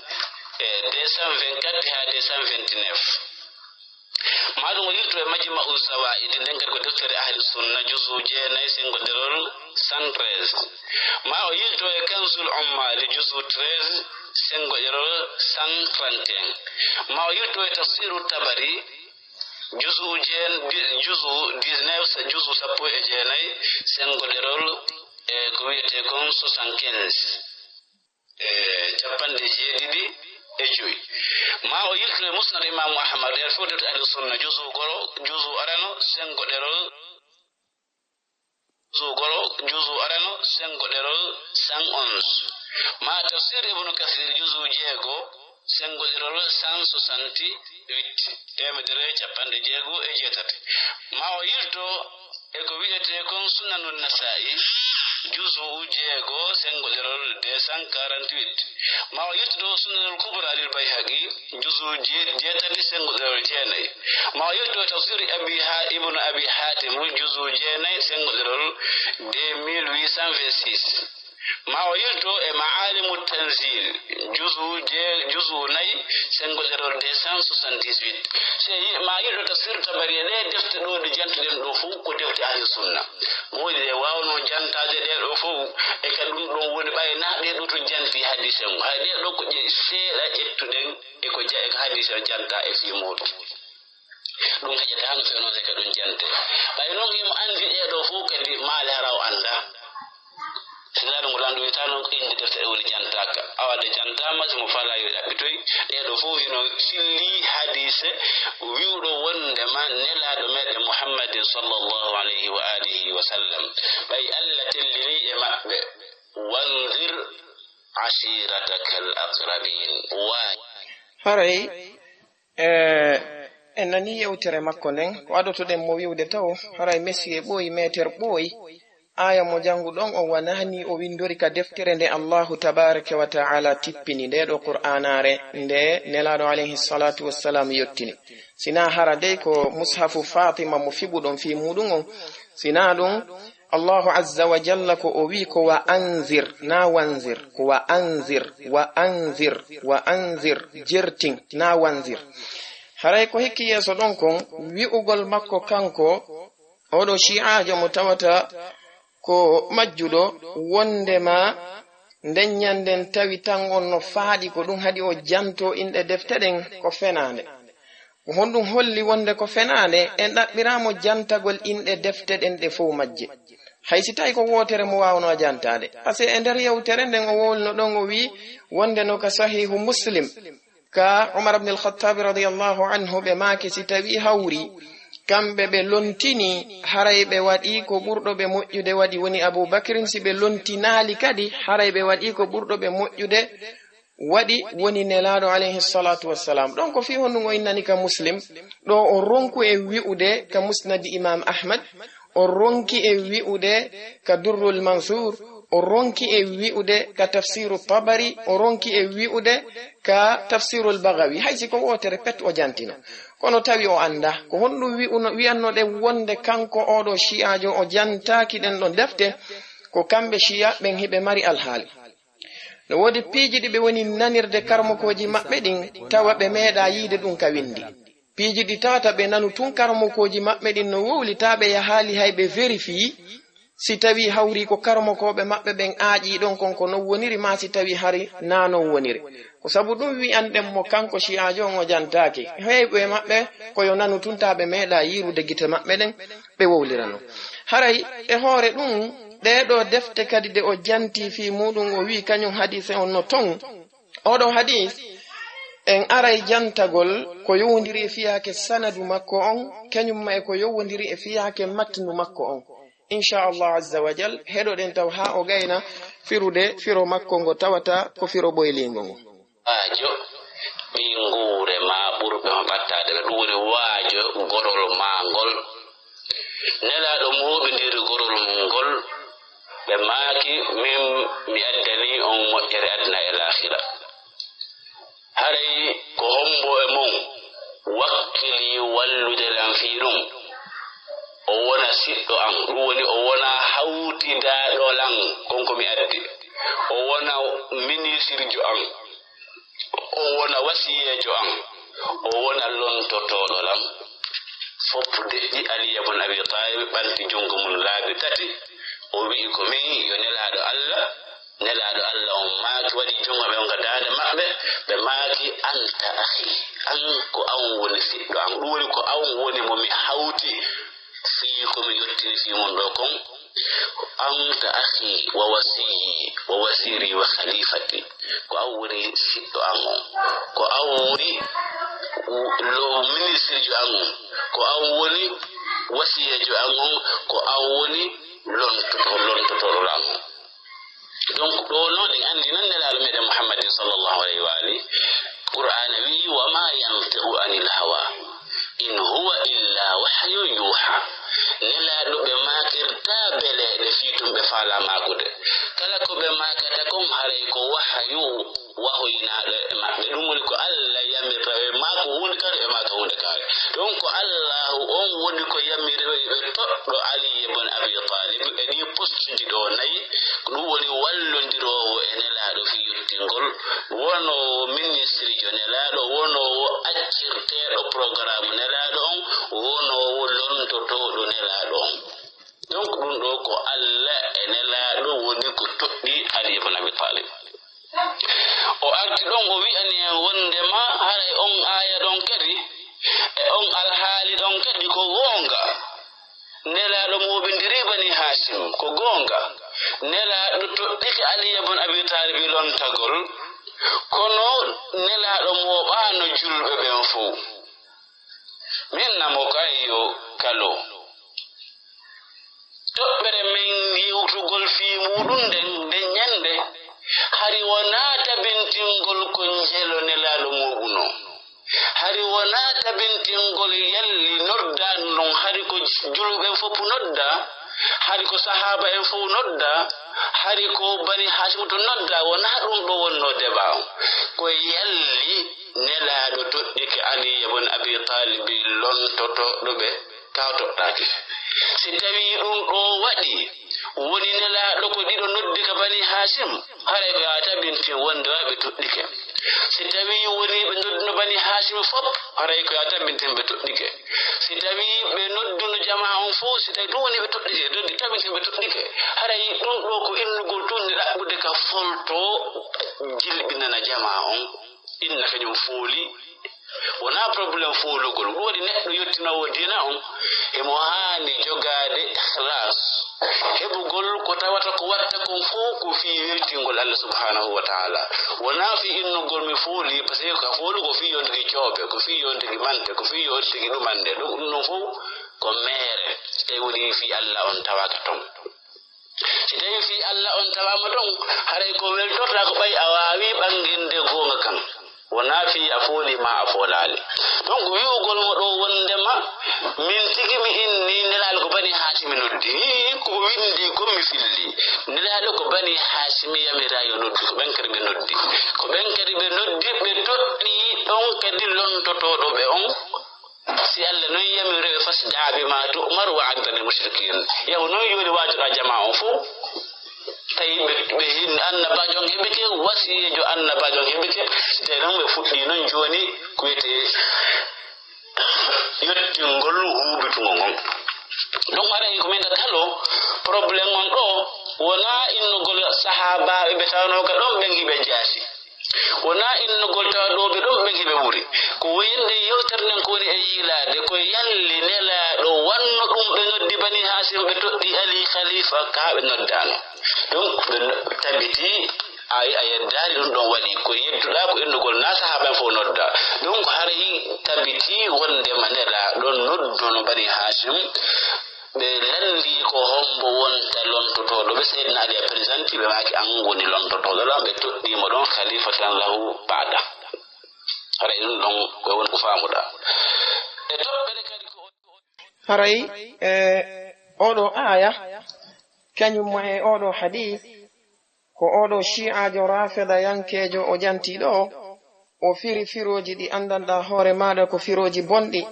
e deux cent vingt-quatre haa deux cent vingt-neuf. Maa ɗum o yilto e Majma'u Zawaa'idi, nden kadi ko deftere Ahli Sunna, juzu jeenayi, senngo derol cent treize. Maa o yilto e Kanzul Ummaali, juzu treize, senngo derol cent trente et un. Maa o yilto e Tafsiru Tabari, juzu jeen-, di-, juzu dix-neuf, sa-, juzu sappo e jeenayi, senngo derol, e ko wi'etee kon soixante-quinze. E capanɗe jeeɗiɗi e jowi. Maa o yilto e Musnad Imaamu Ahmad, e fof defte Ahlu Sunna, juzu goro, juzu arano, senngo derol, juzu goro, juzu arano, senngo derol cent onze. Maa Tafsir Ibnu Kasir, juzu jeego, senngo derol cent soixante-huit, teemedere e capanɗe jeego e jeetati. Maa o yilto e ko wi'etee kon Sunanun Nasaa'i, juzu jeego, senngo derol deux cent quarante-huit. Maa o yilto Sunanul Kubra lil Bayhaqi, juzu jee-, jeetati, senngo derol jeenayi. Maa o yilto Tafsir Abi Ha-, Ibnu Abi Haatim, juzu jeenayi, senngo derol deux mille huit cent vingt-six. Maa o yilto e Ma'aalimu Tanzil, juzu je-, juzu nayi, senngo derol deux cent soixante-dix-huit. Si yi-, maa yilto Tafsir Tabari e ɗee defte ɗoo ɗe jantuɗen ɗoo fof ko defte Ahli Sunna. Mo woni ɗe waawnoo jantaade ɗee ɗoo fof, e ka ɗum ɗon woni ɓay naa ɗee ɗoo to janti hadiise ngu. Hay ɗee ɗoo ko ƴe-, seeɗa ƴettuɗen e ko ja-, e ko hadiise o janta e fii muuɗum. Ɗum heƴata hano fewnoode ka ɗum jante. Ɓay noon himo anndi ɗee ɗoo fof kadi maale hara o annda. Sinaa ɗum ko lanɗo wi'ata noon ko innde defte ɗe woni jantaaka. Awa de jantaama, si mo faalaa yo ɗaɓɓitoy. Ɗee ɗoo fof hino silli hadiise wi'uɗo wonde ma Nelaaɗo meɗen Muhammadin sallallahu alayhi wa alihi wa sallam. Ɓay Alla tellini e maɓɓe, "Wanzir ashirataka al-aqrabin." Waay. Haray E, en nanii yewtere makko nden, ko adotoɗen mo wi'ude taw, haray Messi e ɓooyi, meeter ɓooyi, aaya mo jannguɗon on wonaa nii o winndori ka deftere nde Allaahu tabaaraka wa ta'aala tippini, nde ɗo Qur'aanaare nde Nelaaɗo alayhi salaatu wassalaam yottini. Sinaa hara dey ko mushafu Faatima mo fiɓuɗon fii muuɗum on, sinaa ɗum, Allahu azza wa jalla ko o wi'i ko wa anzir, naa wanzir, ko wa anzir, wa anzir, wa anzir, jertin, naa wanzir. Haray ko hikki yeeso ɗon kon, wi'ugol makko kanko, oɗo shi'aajo mo tawata ko majjuɗo, wonde ma nden ñanden tawi tan on no faaɗi ko ɗum haɗi o janto inɗe defte ɗen ko fenaande. Ko honɗum holli wonde ko fenaande? En ɗaɓɓiraamo jantagol inɗe defte ɗen ɗe fow majje. Hay si tawi ko wootere mo waawnoo jantaade. Parce que e nder yewtere nden o wowlino ɗon o wi'i wonde no ka Sahihu Muslim, ka Umar ibn al-Khattab radiyallahu anhu ɓe maaki si tawi hawri, kamɓe ɓe lontini, haray ɓe waɗi ko ɓurɗo ɓe moƴƴude waɗi woni Abu Bakrin, si ɓe lontinaali kadi, haray ɓe waɗi ko ɓurɗo ɓe moƴƴude waɗi woni Nelaaɗo alayhi salatu wassalam. Ɗon ko fii honɗum o innani ka Muslim, ɗo o ronku e wi'ude ka Musnad Imam Ahmad, O ronki e wi'ude ka Durrul Mansuur, o ronki e wi'ude ka Tafsiiru Tabari, o ronki e wi'ude ka Tafsiirul Bagawi. Hay si ko wootere pet o jantino. Kono tawi o anndaa. Ko honɗum wi'uno, wi'annoɗen wonde kanko ooɗo Shi'aajo o jantaaki ɗen ɗon defte? Ko kamɓe Shi'a ɓen hiɓe mari alhaali. No woodi piiji ɗi ɓe woni nanirde karmokooji maɓɓe ɗin, tawa ɓe meeɗaa yiide ɗum ka winndi. Piiji ɗi tawata ɓe nanu tun karmokooji maɓɓe ɗin no wowli, taa ɓe yahaali hay ɓe vérifier si tawii hawri ko karmokooɓe maɓɓe ɓen aaƴii ɗon kon ko non woniri, maa si tawii hari naa non woniri. Ko sabu ɗum wi'anɗen mo kanko Shi'aajo on o jantaaki. Heyɓe maɓɓe ko yo nanu tun, taa ɓe meeɗaa yiirude gite maɓɓe ɗen, ɓe wowlirano. Haray e hoore ɗum, ɗee ɗoo defte kadi ɗe o jantii fii muuɗum, o wi'i kañum hadiise on no ton. Oɗo hadiis, en aray jantagol ko yowondiri e fiyaake sanadu makko on, kañum ma e ko yowondiri e fiyaake matnu makko on. Inchallahu azza wa jal, heɗoɗen taw haa o gayna firude firo makko ngo tawata ko firo ɓoyliingo ngo. Waajo ɓiynguure maa ɓurɓe mo ɓattaade ɓe, ɗum woni waajo gorol maa ngol. Nelaaɗo mooɓindiri gorol mum ngol, ɓe maaki, min mi addanii on moƴƴere aduna e laakhira. Haray ko hombo e mon wakkili wallude lan fii ɗum? O wona siɗɗo an, ɗum woni o wona hawtidaaɗo lan kon ko mi addi. O wona minisirjo an, o wona wasiyeejo an, o wona lontotooɗo lan. Fof deƴƴi, Aliya bun Abi Talib ɓanti junngo mum laabi tati, o wi'i, ko min yo nelaaɗo Allah, nelaaɗo Allah on maaki, waɗi junngo ɓen ka daande maɓɓe, ɓe maaki, anta akhi, an ko an woni siɗɗo an, ɗum woni ko an woni mo mi hawti fii ko mi yottini fii mun ɗoo kon. Anta akhi wa wasiyyi wa waziri wa khalifati. Ko an woni siɗɗo an on. Ko an woni lo-, ministirjo an on. Ko an woni wasiyeejo an on. Ko an woni lontoto-, lontotooɗo an on. Donc, ɗoo noon en anndi nan Nelaaɗo meɗen Muhammadin sallallahu alayhi wa alihi. Qur'aana wi'i, "Wa ma yantiqu anil hawa, in huwa illa wahyun yuha." Nelaaɗo ɓe maakirtaa beleeɗe fii tun ɓe faalaa maakude. Kala ko ɓe maakata kon haray ko wahayu wahoyinaaɗo e maɓɓe. Ɗum woni ko Allah yamirta ɓe maako huunde kaare, ɓe maaka huunde kaare. Donc, Allahu on woni ko yamiri ɓe, ɓe toɗɗo Ali ibn Abi Talib e ɗii postuji ɗoo nayi. Ko ɗum woni wallondiroowo e Nelaaɗo fii yottingol, wonoowo ministrijo Nelaaɗo, wonoowo accirteeɗo programme Nelaaɗo on, wonoowo lontotooɗo Nelaaɗo on. Donc, ɗum ɗoo ko Allah e Nelaaɗo woni ko toɗɗi Ali ibn Abi Talib. O arti ɗon, o wi'ani en wondema haray on aaya ɗon kadi, e on alhaali ɗon kadi ko goonga. Nelaaɗo mooɓindiri Bani Haasim, ko goonga. Nelaaɗo toɗɗike Aliya bun Abi Taalibi lontagol, kono Nelaaɗo mooɓaano julɓe ɓen fow. Min namo kan yo kalo. Toɓɓere men yewtugol fii muuɗum nden, nden ñannde, hari wonaa tabintingol ko njelo Nelaaɗo mooɓunoo. Hari wonaa tabintingol yalli noddaandu ndun, hari ko julɓe ɓen fof noddaa, hari ko sahaaba en fof noddaa, hari ko Bani Haashim tun noddaa, wonaa ɗum ɗo wonnoo debaa on. Ko yalli Nelaaɗo toɗɗike Aliya bun Abi Taalibi lontotooɗo ɓe, taw toɗɗaaki. Si tawii ɗum ɗo waɗi, woni Nelaaɗo ko ɗiɗo noddi ka Bani Haashim, haray ko yo a tabintin wonde wa ɓe toɗɗike. Si tawii woni ɓe nodduno Bani Haashim fof, haray ko yo a tabintin ɓe toɗɗike. Si tawii ɓe nodduno jamaa on fof, si tawii ɗum woni ɓe toɗɗike, noddi tabintin ɓe toɗɗike. Haray ɗum ɗo ko innugol tun ne ɗaɓɓude ka folto jilɓinana jamaa on. Inna kañum fooli. Wonaa problème foolugol. Ɗum waɗi neɗɗo yottinoowo diina on, emo haani jogaade ikhlas. Heɓugol ko tawata ko watta kon fof ko fii weltingol Allah subhanahu wa ta'ala. Wonaa fii innugol mi fooli, parce que ka foolu ko fii yontuki coobe, ko fii yontuki mante, ko fii yontuki ɗumande. Ɗum, ɗum ɗon fof ko meere. So tawi woni fii Allah on tawaaka ton. Si tawii fii Alla on tawaama ton, haray ko weltortaa ko ɓay a waawii ɓannginde goonga kan. Wonaa fii a foolii maa a foolaali. Donc, wi'ugol mo ɗoo wonndema min tigi mi innii Nelaaɗo ko Banii Haashimi no Hii, ko o winndi kon mi filli. Nelaaɗo ko Bani Haasimi yamira yo noddu, ko ɓen kadi ɓe noddi. Ko ɓen kadi ɓe noddi, ɓe toɗɗi ɗon kadi lontotooɗo ɓe on. Si Allah non yamiri ɓe, fasda' bima tu'mar wa a'rid anil mushrikin. Yahu non yooli waajoɗaa jamaa on fow. Tawi ɓe, ɓe hin-, annabaajo on heɓike, wasiyeejo annabaajo on heɓike. Si tawi non ɓe fuɗɗii non jooni ko wiyetee yottingol huuɓitungol ngol. Donc, haray ko min ngatata ɗoo, problème on ɗoo, wonaa innugol sahaabaaɓe ɓe tawnoo ka ɗon ɓen hiɓe jaasi. Wonaa innugol tawa ɗoo ɓe ɗon ɓen hiɓe ɓuri. Ko woyinde yewtere nden ko woni e yiilaade, ko yalli Nelaaɗo wanno ɗum ɓe noddi Bani Haasim, ɓe toɗɗi Ali Khalifa ka ɓe noddaano. Donc, ɓe no-, tabiti Ay, a yeddaali ɗum ɗon waɗi ko yedduɗaa ko innugol naa sahaaba en fof nodda. Ɗum ko haray tabiti wondema Nelaaɗo nodduno Bani Haasim, ɓe lanndii ko hombo wonta lontotooɗo ɓe. Seydina Ali a présenté ɓe maaki an woni lontotooɗo lan, ɓe toɗɗii mo ɗon khalifatan lahu ba'da. Haray ɗum ɗon ko woni ko faamuɗaa. E toɓɓere kadi ko Haray, e, oɗo aaya, kañum ma e oɗo hadis, ko oɗo shi'aajo raafidayankeejo o janti ɗo, o firi firooji ɗi anndanɗaa hoore maaɗa ko firooji bonɗi.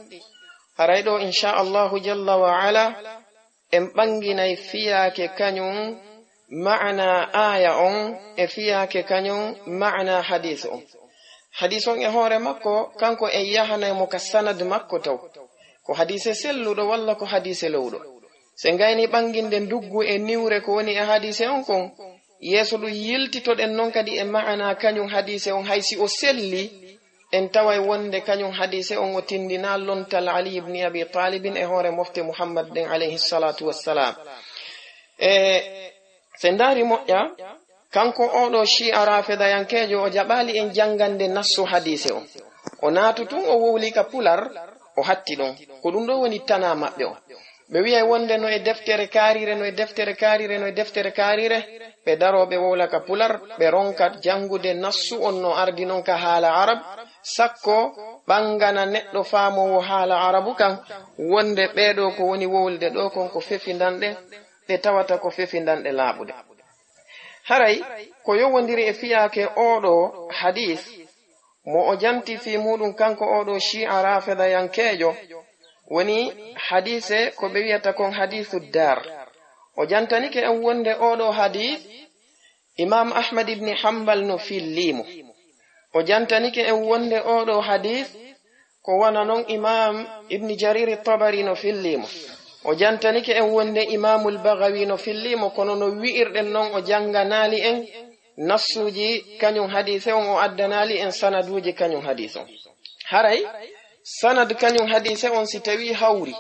Haray ɗo, inchallahu jalla wa ala, en ɓannginay fiyaake kañum ma'ana aaya on e fiyaake kañum ma'ana hadis on. Hadis on e hoore makko, kanko en yahanay mo ka sanad makko taw. Ko hadise selluɗo walla ko hadise lowɗo. Se ngayni ɓannginde nduggu e niwre ko woni e hadise on kon, yeeso ɗum yiltitoɗen non kadi e ma'ana kañum hadise on, hay si o selli, en taway wonde kañum hadise on o tindina lontal Ali ibn Abi Talibin e hoore mofte Muhammad ɗen alayhi salatu wassalam. E, se ndaari moƴƴa, kanko oɗo Shi'a Rafidayankeejo, o jaɓaali en janngande nassu hadiise on. O naatu tun, o wowli ka pular, o hatti ɗon. Ko ɗum ɗo woni tana maɓɓe on. Ɓe wi'ay wonde no e deftere kaarire, no e deftere kaarire, no e deftere kaarire. Ɓe daroo ɓe wowla ka pular, ɓe ronka janngude nassu on no ardi non ka haala Arab. Sakko ɓanngana neɗɗo faamoowo haala Arabu kan, wonde ɓee ɗo ko woni wowlude ɗo kon ko fefindanɗe, ɗe tawata ko fefindanɗe laaɓuɗe. Haray ko yowondiri e fiyaake oo ɗoo hadiis, mo o janti fii muuɗum kanko oo ɗoo Shi'a Raafidayankeejo, woni hadiise ko ɓe wi'ata kon hadiisu daar. O jantanike en wonde oo ɗoo hadiis, Imaam Ahmad ibni Hanbal no fillii mo. O jantanike en wonde oo ɗoo hadiis, ko wano non Imaam Ibn Jarir Tabari no fillii mo. O jantanike en wonde Imaamul Bagawi no fillii mo, kono no wi'irɗen non o jannganaali en nassuuji kañum hadiise on, o addanaali en sanaduuji kañum hadiise on. Haray sanad kañum hadiise on si tawii hawri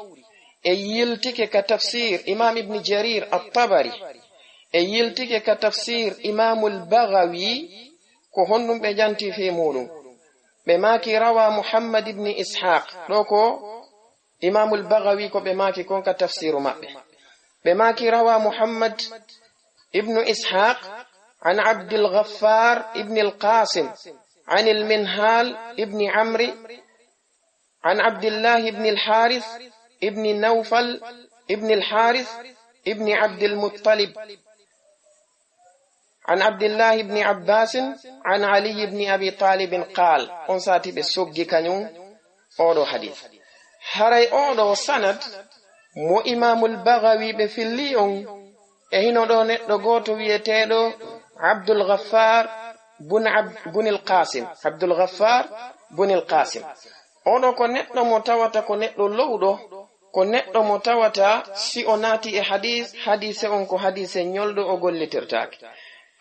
e yiltike ka tafsir Imaam Ibn Jarir At-Tabari, e yiltike ka tafsir Imaamul Bagawi, ko honɗum ɓe janti fii muuɗum? Ɓe maaki rawa Muhammad ibn Ishaq. Ɗo ko Imaamul Bagawi ko ɓe maaki kon ka tafsiru maɓɓe. Ɓe maaki rawa Muhammad ibn Ishaq an Abdul Ghaffar ibn al-Qasim an al-Minhal ibn Amri an Abdillah ibn al-Haris ibn Nawfal ibn al-Haris ibn Abdul Muttalib. An Abdillahi ibni Abbasin, an Ali ibni Abi Talibin qaal, on sati ɓe soggi kañum oo ɗoo hadiis. Haray oo ɗoo sanad mo Imaamul Bagawi ɓe filli on, e hino ɗoo neɗɗo gooto wi'eteeɗo Abdul Ghaffar bun Ab-, bunil Qasim. Abdul Ghaffar bunil Qasim. Oo ɗoo ko neɗɗo mo tawata ko neɗɗo lowɗo, ko neɗɗo mo tawata si o naati e hadiis, hadiise on ko hadiise ñolɗo o gollitirtaake.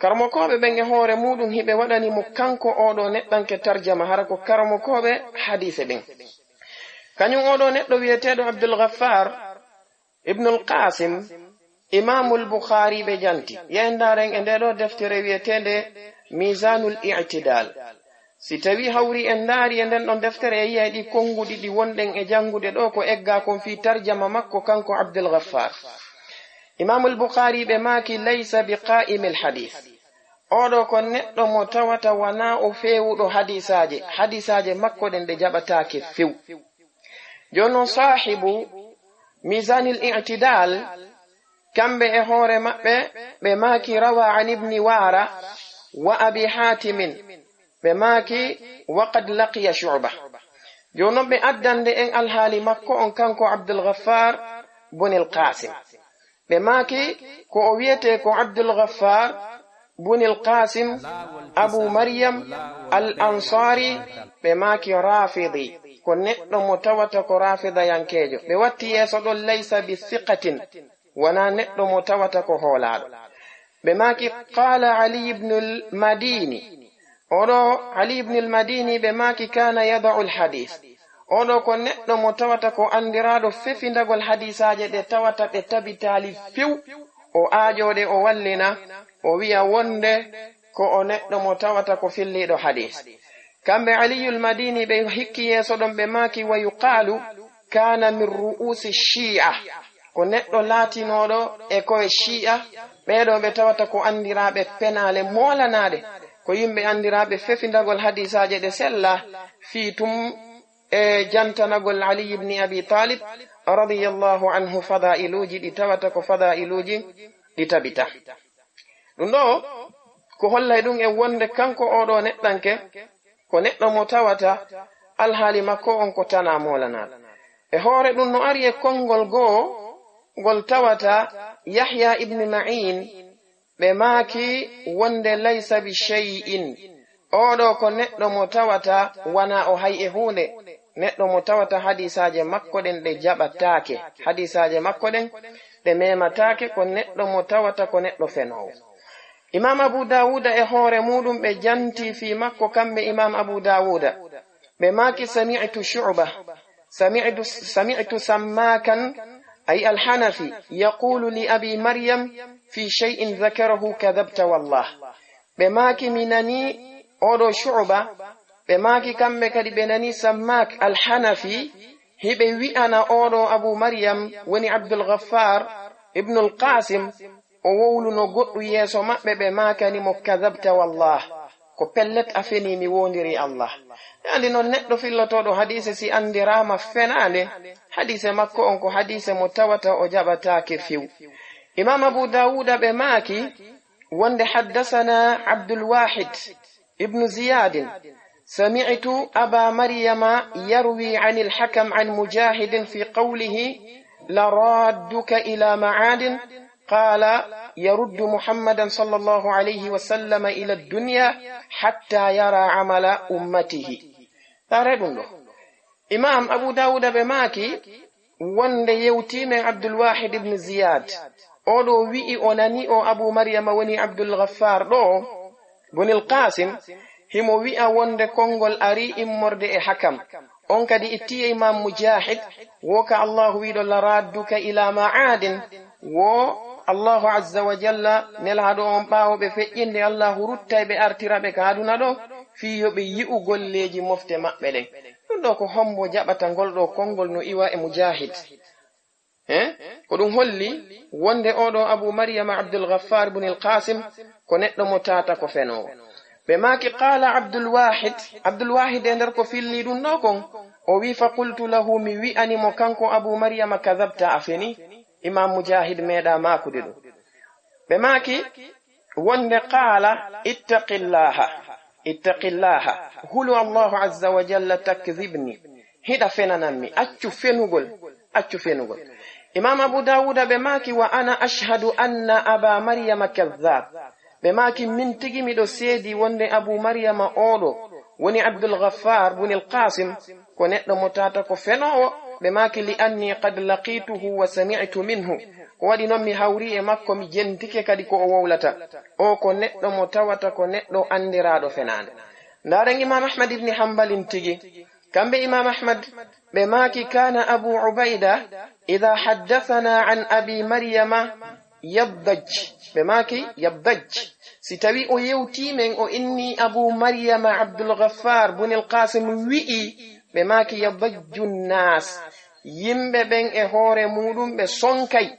Karamokooɓe ɓen e hoore muuɗum hiɓe waɗani mo kanko oo ɗoo neɗɗanke tarjama, hara ko karamokooɓe hadiise ɓen. Kañum oo ɗoo neɗɗo wi'eteeɗo Abdul Ghaffar Ibnul Qasim, Imaamul Bukhaari ɓe janti. Yahen ndaaren e ndee ɗoo deftere wi'eteende Miizaanul I'tidaal. Si tawii hawri en ndaari e nden ɗon deftere, e yi'ay ɗi konnguɗi ɗi wonɗen e janngude ɗoo ko eggaa kon fii tarjama makko kanko Abdul Ghaffar. Imaamul Bukhaari ɓe maaki, "Laysa bi qaa'imil hadiis." Oo ɗoo ko neɗɗo mo tawata wanaa o feewuɗo hadiisaaje. Hadiisaaje makko ɗen ɗe jaɓataake few. Jooni non saahibu Miizaanil I'tidaal, Kamɓe e hoore maɓɓe, ɓe maaki: "Rawa an ibni Wara wa Abi Hatimin." Ɓe maaki: "Wa qad laqiya Shu'ba." Jooni non ɓe addande en alhaali makko on, kanko Abdul Ghaffar bunil Qasim. Ɓe maaki ko o wiyetee ko Abdul Ghaffar bunil Qasim Abu Maryam al Ansari, ɓe maaki Rafidi, ko neɗɗo mo tawata ko Rafidayankeejo. Ɓe watti yeeso ɗon: "Laysa bi thiqatin." Wonaa neɗɗo mo tawata ko hoolaaɗo. Ɓe maaki: "Qaala Ali ibn al-Madini." Oɗo Ali ibn al-Madini, ɓe maaki: "Kana yada'u al-hadith." Oɗo ko neɗɗo mo tawata ko andiraaɗo fefindagol hadisaaje ɗe tawata ɗe tabitaali few. O aajooɗe, o wallina, o wi'a wonde ko o neɗɗo mo tawata ko filliiɗo hadis. Kamɓe Aliyul Madini ɓe hikki yeeso ɗon, ɓe maaki: "Wa yuqaalu kana min ru'usi Shi'a." Ko neɗɗo laatinooɗo e koye Shi'a, ɓeeɗo ɓe tawata ko anndiraaɓe penaale moolanaaɗe, ko yimɓe anndiraaɓe fefindagol hadisaaje ɗe sella, fii tum e jantanagol Ali ibn Abi Talib radiyallahu anhu fadailuuji ɗi tawata ko fadailuuji ɗi tabita. Ɗum ɗo ko hollay ɗum en wonde kanko oɗo neɗɗanke ko neɗɗo mo tawata alhaali makko on ko tanaa moolanaaɗo. E hoore ɗum no ari e konngol goo ngol tawata Yahya ibn Ma'in, ɓe maaki wonde: "Laysa bi shay'in." Oɗo ko neɗɗo mo tawata wanaa o hay e huunde, neɗɗo mo tawata hadisaaje makko ɗen ɗe jaɓataake, hadisaaje makko ɗen ɗe memataake, ko neɗɗo mo tawata ko neɗɗo fenoowo. Imam Abu Dawuda e hoore muuɗum ɓe janti fii makko, kamɓe Imam Abu Dawuda, ɓe maaki: "Sami'tu Shu'ba, sami'tu, sami'tu Sammakan, ay al-Hanafi, yaqulu li Abi Maryam fi shay'in dhakarahu, kadhabta wallah." Ɓe maaki mi nani oɗo Shu'ba, ɓe maaki kamɓe kadi ɓe nani Sammak al-Hanafi, hiɓe wi'ana oɗo Abu Maryam woni Abdul Ghaffar ibnul Qasim, o wowluno goɗɗum yeeso maɓɓe, ɓe maakani mo: "Kadhabta wallah, ko pellet a fenii, mi woondirii Allah." Andi non neɗɗo fillotooɗo hadiise si andiraama fenaande, hadiise makko on ko hadiise mo tawata o jaɓataake few. Imam Abu Dawuda ɓe maaki wonde: "Haddasana Abdul Wahid ibnu Ziyadin, sami'tu Aba Maryama yarwi anil Hakam an Mujahidin fi qawlihi, la radduka ila ma'adin, qala yaruddu Muhammadan sallallahu alayhi wa sallam ila dunya hatta yara amala ummatihi." Tare ɗum ɗo. Imam Abu Dawuda ɓe maaki wonde yewtii men Abdul Wahid ibn Ziyad. Oɗo wi'i o nani o Abu Maryama woni Abdul Ghaffar ɗo, bunil Qasim, himo wi'a wonde konngol ari immorde e Hakam. On kadi itti e Imam Mujahid, wo ka Allahu wi'ɗo: "La radduka ila ma'adin." Wo Allahu azza wa jalla, nelaaɗo on ɓaawo ɓe feƴƴinde Allahu ruttay ɓe artira ɓe ka aduna ɗo, fii yo ɓe yi'u golleeji mofte maɓɓe ɗen. Ɗum ɗo ko hombo jaɓata ngol ɗo konngol no iwa e Mujahid? He? Ko ɗum holli wonde oɗo Abu Maryama Abdul Ghaffar ibn al-Qasim ko neɗɗo mo tata ko fenoowo. Ɓe maaki, qala Abdul Wahid, Abdul Wahid e nder ko filli ɗum ɗo kon, o wi, fa qultu lahu, mi wi'ani mo kanko Abu Maryama, kadhabta, a feni. Imam Mujahid meeɗa maakude ɗum. Ɓe maaki wonde, qala, ittaqillaha, ittaqillaha, hulu Allahu azza wa jalla, takdhibni, hiɗa fenanammi, accu fenugol, accu fenugol. Imam Abu Dawuda ɓe maaki, wa ana ashhadu anna Aba Maryama kadhab. Ɓe maaki, min tigi miɗo seedi wonde Abu Maryama oɗo woni Abdul Ghaffar bunil Qasim, ko neɗɗo mo tata ko fenoowo. Ɓe maaki, li anni qad laqituhu wa sami'tu minhu. Ko waɗi non mi hawri e makko, mi jentike kadi ko o wowlata. O ko neɗɗo mo tawata ko neɗɗo andiraaɗo fenaande. Ndaaren Imam Ahmad ibn Hanbalin tigi. Kamɓe Imam Ahmad ɓe maaki, kana Abu Ubaida idha haddathana an Abi Maryama yaddaj. Ɓe maaki yaddaj. Si tawi o yewtii men, o inni Abu Maryama Abdul Ghaffar bunil Qasim wi'i, ɓe maaki yadajju nnas. Yimɓe ɓen e hoore muuɗum ɓe sonkay.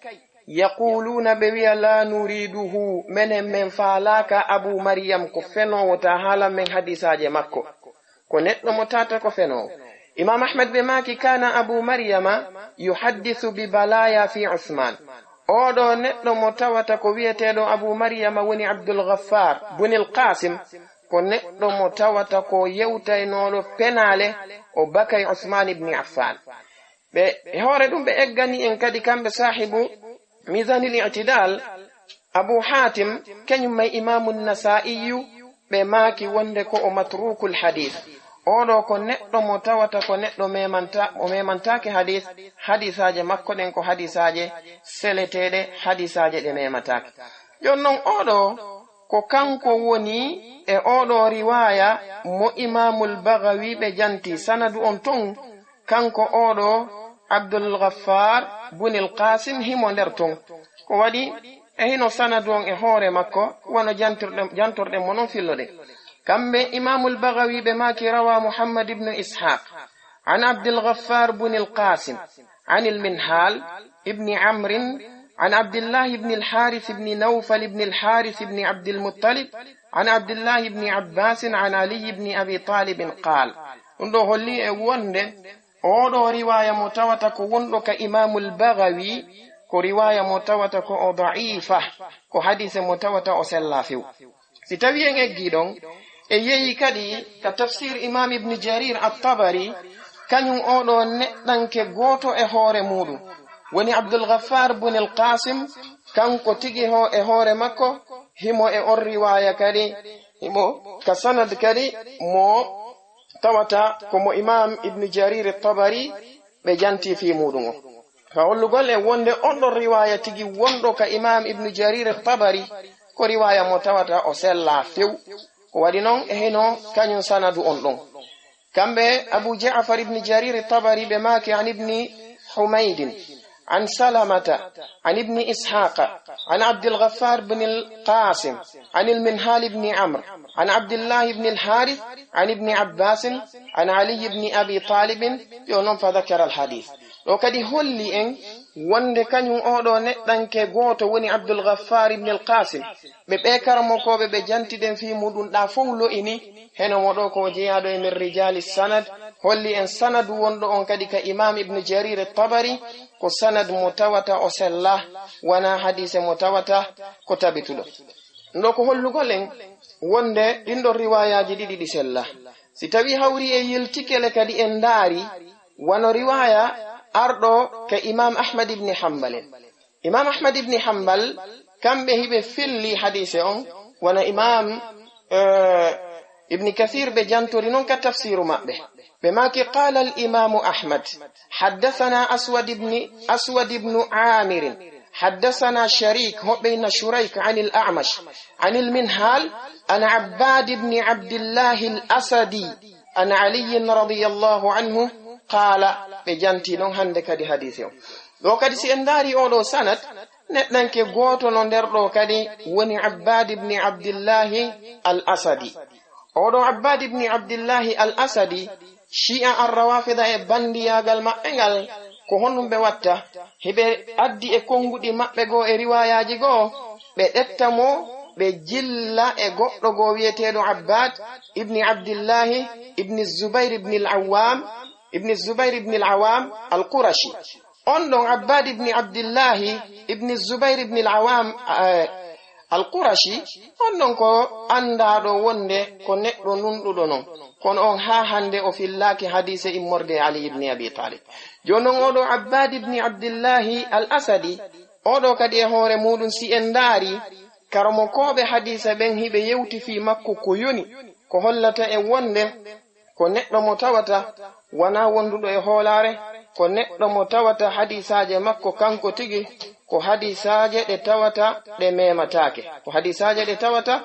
Yaquluna, ɓe wi'a, la nuriduhu, menen men faalaaka Abu Maryam, ko fenoowo, ta haalan men hadisaaje makko. Ko neɗɗo mo tata ko fenoowo. Imam Ahmad ɓe maaki, kana Abu Maryama yuhaddisu bi balaya fi Usman. Oɗo neɗɗo mo tawata ko wiyeteeɗo Abu Maryama woni Abdul Ghaffar bunil Qasim, ko neɗɗo mo tawata ko yewtaynooɗo penaale, o bakay Usman ibn Affan. Ɓe, e hoore ɗum ɓe eggani en kadi kamɓe saahibu Mizanil I'tidal, Abu Hatim, kañum may Imamu Nasa'iyu, ɓe maaki wonde ko o matrukul hadith. Oɗo ko neɗɗo mo tawata ko neɗɗo memanta, o memantaake hadith, hadisaaje makko ɗen ko hadisaaje seleteeɗe, hadisaaje ɗe memataake. Jooni non oɗo ko kanko woni e oɗo riwaya mo Imamul Baghawi ɓe janti sanadu on ton, kanko oɗo Abdul Ghaffar bunil Qasim himo nder ton. Ko waɗi e hino sanadu on e hoore makko, wano jantirɗen, jantorɗen mo non filloɗen. Kamɓe Imamul Baghawi ɓe maaki rawa Muhammad ibn Ishaq an Abdul Ghaffar bunil Qasim an il Minhal ibn Amrin an Abdillah ibn al Harith ibn Nawfal ibn al Harith ibn Abdul Muttalib an Abdillah ibn Abbas an Ali ibn Abi Talib qal. Ɗum ɗo holli e wonde oɗo riwaya mo tawata ko wonɗo ka Imamul Baghawi, ko riwaya mo tawata ko o da'ifa, ko hadise mo tawata o sella few. Si tawi en eggi ɗon, e yehi kadi ka tafsir Imam Ibn Jarir At-Tabari, kañum oɗo neɗɗanke gooto e hoore muɗum, woni Abdul Ghaffar bunil Qasim, kanko tigi ho-, e hoore makko, himo e on riwaya kadi, himo ka sanad kadi mo tawata ko mo Imam Ibn Jarir At-Tabari ɓe janti fii muɗum o. Ka hollugol en wonde on ɗon riwaya tigi wonɗo ka Imam Ibn Jarir At-Tabari ko riwaya mo tawata o sella few. Ko waɗi non e hino kañum sanadu on ɗon. Kamɓe Abu Ja'far Ibn Jarir At-Tabari ɓe maaki an Ibn Humaydin an Salamata an Ibn Ishaqa an Abdul Ghaffar bin al-Qasim an al-Minhal ibn Amr an Abdullah ibn al-Harith an Ibn Abbas an Ali ibn Abi Talib, yo non fa dhakara al-hadith. Ɗo kadi holli en wonde kañum oɗo neɗɗanke gooto woni Abdul Ghaffar ibn al-Qasim. Ɓe ɓe karamokooɓe ɓe jantiɗen fii muɗum ɗa fow lo'ini, heno mo ɗo ko o jeyaaɗo e min rijali sanad, holli en sanadu wonɗo on kadi ka Imam Ibn Jarir At-Tabari, ko sanad mo tawata o sella, wona hadise mo tawata ko tabituɗo. Ɗo ko hollugol en wonde ɗin ɗon riwayaaji ɗiɗi ɗi sella. Si tawi hawri e yiltikele kadi en ndaari, wano riwaya arɗo ka Imam Ahmad ibn Hanbal en. Imam Ahmad ibn Hanbal, kamɓe hiɓe filli hadise on, wano Imam, eh, Ibn Kathir ɓe jantori non ka tafsiru maɓɓe. Ɓe maaki, qala al-Imamu Ahmad, haddathana Aswad ibn, Aswad ibn Amir, haddathana Sharik, hoɓɓe inna Shurayk, an al-A'mash, an al-Minhal, an Abbad ibn Abdillah al-Asadi, an Ali radiyallahu anhu, qala, ɓe janti non hande kadi hadise on. Ɗo kadi si en ndaari oɗo sanad, neɗɗanke gooto no nder ɗo kadi woni Abbad ibn Abdillahi al-Asadi. Oɗo Abbad ibn Abdillahi al-Asadi, Shi'a ar-Rawafida e bandiyaagal maɓɓe ngal, ko honɗum ɓe watta? Hiɓe addi e konnguɗi maɓɓe goo e riwayaaji goo, ɓe ɗetta mo, ɓe jilla e goɗɗo goo wiyeteeɗo Abbad ibn Abdillahi ibn Zubair ibn al-Awwam, ibn Zubair ibn al-Awwam al-Qurashi. On ɗon Abbad ibn Abdillahi ibn Zubair ibn al-Awwam, eh, al-Qurashi, on ɗon ko andaaɗo wonde ko neɗɗo nunɗuɗo non. Kono on haa hande o fillaaki hadise immorde Ali ibn Abi Talib. Jooni non oɗo Abbad ibn Abdillahi al-Asadi, oɗo kadi e hoore muɗum si en ndaari, karamokooɓe hadise ɓen hiɓe yewti fii makko ko yoni, ko hollata en wonde ko neɗɗo mo tawata wonaa wonduɗo e hoolaare, ko neɗɗo mo tawata hadisaaje makko kanko tigi, ko hadisaaje ɗe tawata ɗe memataake. Ko hadisaaje ɗe tawata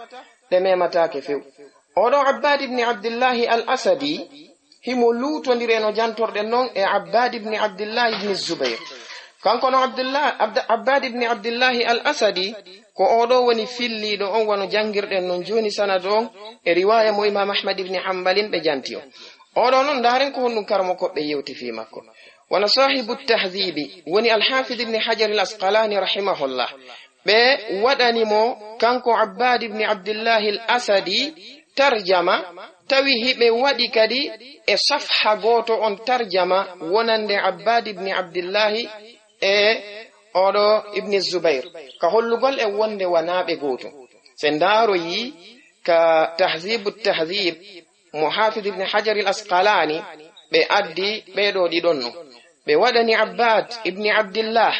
ɗe memataake few. Oɗo Abbad ibn Abdillahi al-Asadi, himo luutondiri e no jantorɗen non e Abbad ibn Abdillahi ibn Zubair. Kanko no Abdullah, Abd-, Abbad ibn Abdillahi al-Asadi, ko oɗo woni filliiɗo on wano jangirɗen non jooni sanadu on e riwaya mo Imam Ahmad ibn Hanbalin ɓe janti on. Oɗo non ndaaren ko honɗum karamokooɓe yewti fii makko. Wano Sahibu Tahdhibi, woni Al-Hafidh ibn Hajar al-Asqalani rahimahullah. Ɓe waɗani mo kanko Abbad ibn Abdillahi al-Asadi tarjama, tawi hiɓe waɗi kadi e safha gooto on tarjama wonande Abbad ibn Abdillahi e oɗo Ibni Zubair, ka hollugol e wonde wanaaɓe gooto. Se ndaaroyi ka Tahzibu Tahzib, mo Hafid Ibni Hajar il Asqalani, ɓe addi ɓeeɗo ɗiɗon no. Ɓe waɗani Abbad Ibni Abdillah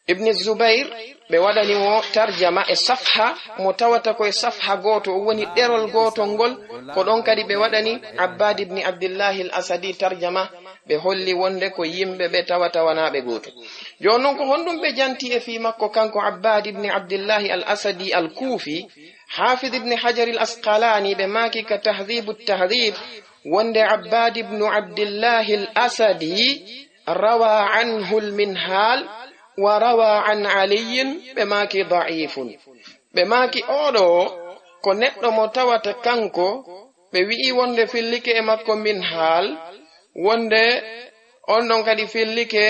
Ibni Zubair, ɓe waɗani mo tarjama e safha mo tawata ko e safha gooto, o woni ɗerol gootol ngol. Ko ɗon kadi ɓe waɗani Abbad Ibni Abdillahi al Asadi tarjama, ɓe holli wonde ko yimɓe ɓe tawata wanaaɓe gooto. Jooni non, ko honɗum ɓe janti e fii makko, kanko Abbad Ibni Abdillahi al Asadi al Kufi? Hafid Ibni Hajar al Asqalani, ɓe maaki ka Tahzibu Tahzib wonde Abbad Ibnu Abdillahi al Asadi rawa anhu al Minhal wa rawa an Aliyin, ɓe maaki da'ifun. Ɓe maaki oɗo ko neɗɗo mo tawata kanko, ɓe wi'i wonde fillike e makko Minhal, wonde on ɗon kadi fillike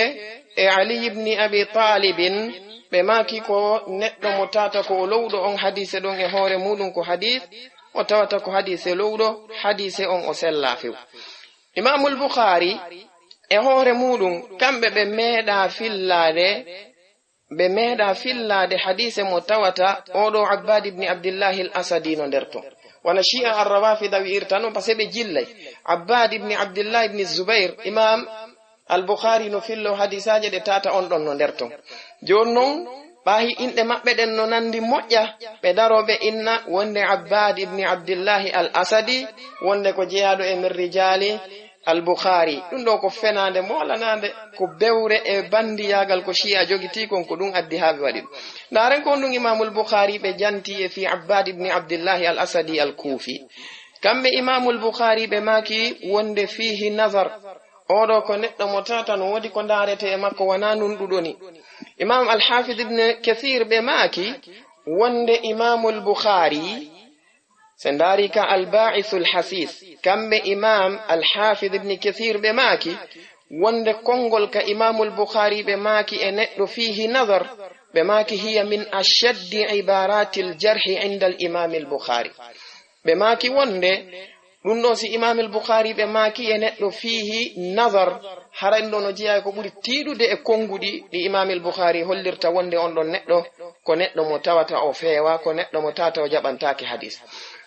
e Ali ibni Abi Talibin, ɓe maaki ko neɗɗo mo tawata ko o lowɗo on hadiise ɗon e hoore muɗum ko hadiis, o tawata ko hadiise lowɗo, hadiise on o sellaa few. Imaamul Bukhari e hoore muɗum, kamɓe ɓe meeɗa fillaade, ɓe meeɗa fillaade hadiise mo tawata oɗo Abbad ibni Abdillahi al Asadi no nder ton. Wano Shi'a Ar-Rawafida wi'irta non, parce que ɓe jillay. Abbad ibni Abdillah ibni Zubair, Imam Al-Bukhari no fillo hadiisaaje ɗe tawata on ɗon no nder ton. Jooni non, ɓaahi inɗe maɓɓe ɗen no nandi moƴƴa, ɓe daro ɓe inna wonde Abbad ibni Abdillahi al Asadi, wonde ko jeyaaɗo e min rijaali Al-Bukhari. Ɗum ɗo ko fenaande moolanaande, ko bewre e banndiyaagal ko Shi'a jogitii kon, ko ɗum addi haa ɓe waɗi ɗum. Ndaaren ko honɗum Imaamul Bukhari ɓe janti e fii Abbad ibni Abdillahi al Asadi al Kufi. Kamɓe Imaamul Bukhari ɓe maaki wonde fiihi nazar. Oɗo ko neɗɗo mo tawata no woodi ko ndaarete e makko, wanaa nunɗuɗo ni. Imaam Al-Hafid Ibn Kathir ɓe maaki wonde Imaamul Bukhari, se ndaari ka Al-Ba'isul Hasis, kamɓe Imaam Al-Hafid Ibn Kathir ɓe maaki wonde konngol ka Imaamul Bukhari ɓe maaki e neɗɗo fiihi nazar, ɓe maaki hiya min ashaddi ibaratil jarhi inda al Imaamil Bukhari. Ɓe maaki wonde ɗum ɗo si Imaamil Bukhari ɓe maaki e neɗɗo fiihi nazar, hara ɗum ɗo no jeyaa ko ɓuri tiiɗude e konnguɗi ɗi Imaamil Bukhari hollirta wonde on ɗon neɗɗo ko neɗɗo mo tawata o feewa, ko neɗɗo mo tawata o jaɓantaake hadiis.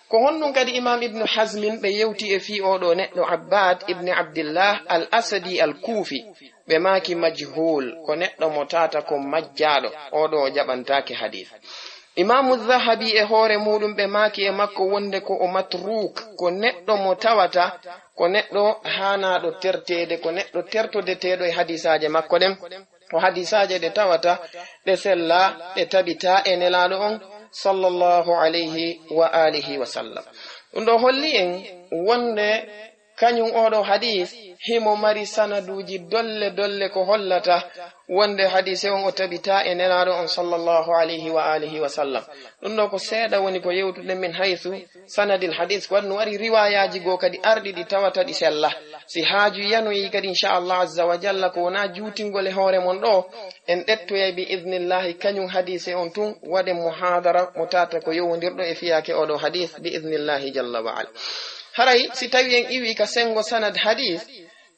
Ko honɗum kadi Imaam Ibnu Hazmin ɓe yewti e fii oo ɗoo neɗɗo Abbad ibni Abdillah al Asadi al Kuufi? Ɓe maaki majhuul, ko neɗɗo mo tawata ko majjaaɗo, oo ɗoo o jaɓantaake hadiis. Imaamu Zahabi e hoore muuɗum ɓe maaki e makko wonde ko o matruuk, ko neɗɗo mo tawata ko neɗɗo haanaaɗo terteede, ko neɗɗo tertodeteeɗo e hadiisaaje makko ɗen. Ko hadiisaaje ɗe tawata ɗe sellaa, ɗe tabitaa e Nelaaɗo on, sallallahu alayhi wa alihi wa sallam. Ɗum ɗo holli en wonde kañum oo ɗoo hadiis himo mari sanaduuji dolle dolle ko hollata wonde hadiise on o tabitaa e Nelaaɗo on, sallallahu alayhi wa alihi wa sallam. Ɗum ɗo ko seeɗa woni ko yewtuɗen min haysu sanadil hadiis, ko waɗi no wari riwaayaaji goo kadi arɗi ɗi tawata ɗi sella. Si haaju yanoyi kadi, inchallah azza wa jalla, ko wonaa juutingol e hoore mon ɗo, en ɗettoyay bi idnillahi kañum hadiise on tun, waɗen muhaadara mo tawata ko yowondirɗo e fiyaake oo ɗoo hadiis bi idnillahi jalla wa ala. Haray si tawi en iwi ka senngo sanad hadiis,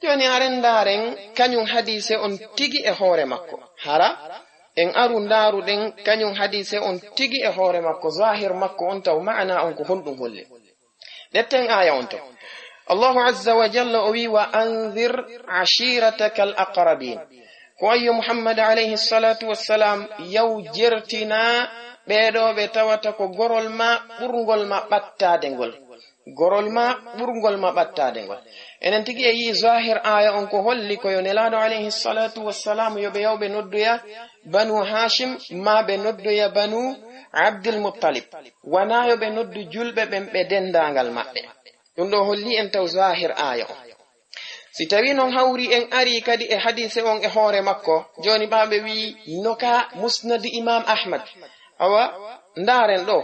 jooni haren ndaaren kañum hadiise on tigi e hoore makko. Hara en aru ndaaruɗen kañum hadiise on tigi e hoore makko, zahir makko on, taw maana on ko honɗum holli. Ɗetten aaya on to. Allahu azza wa jalla o wi, "Wa anzir ashirataka al aqrabin." Ko an yo Muhammad alayhi salatu wassalam, yaw jertina ɓee ɗoo ɓe tawata ko gorol ma ɓurngol ma ɓattaade ngol. Gorol ma ɓurngol ma ɓattaade ngol. Enen tigi e yii zahir aaya on ko holli ko yo Nelaaɗo alayhi salatu wassalam yo ɓe yaw ɓe noddoya Banu Hashim, maa ɓe noddoya Banu Abdul Muttalib. Wanaa yo ɓe noddu julɓe ɓen ɓe denndaangal maɓɓe. Ɗum ɗo holli en taw zahir aaya on. Si tawi non hawri en ari kadi e hadiise on e hoore makko, jooni ɓaaɓe wi no ka Musnad Imam Ahmad. Awa, ndaaren ɗo,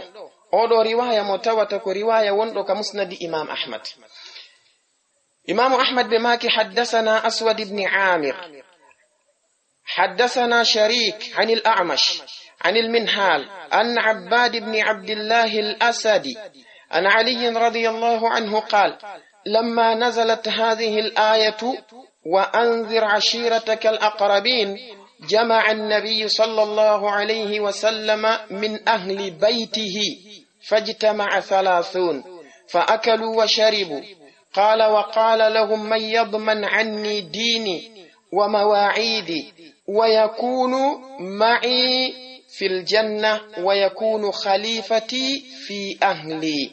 oo ɗoo riwaaya mo tawata ko riwaaya wonɗo ka Musnad Imam Ahmad. Imaamu Ahmad ɓe maaki, "Haddasana Aswad ibn Amir. Haddasana Sharik anil A'mash, anil Minhal, an Abbad ibn Abdillahi al-Asadi, an Aliyin radiyallahu anhu qaal, lamma nazalat hadhihi al-ayatu, wa anzir ashirataka al-aqrabin, جمع النبي صلى الله عليه وسلم من أهل بيته فاجتمع ثلاثون فأكلوا وشربوا. قال: وقال لهم: من يضمن عني ديني ومواعيدي ويكون معي في الجنة ويكون خليفتي في أهلي.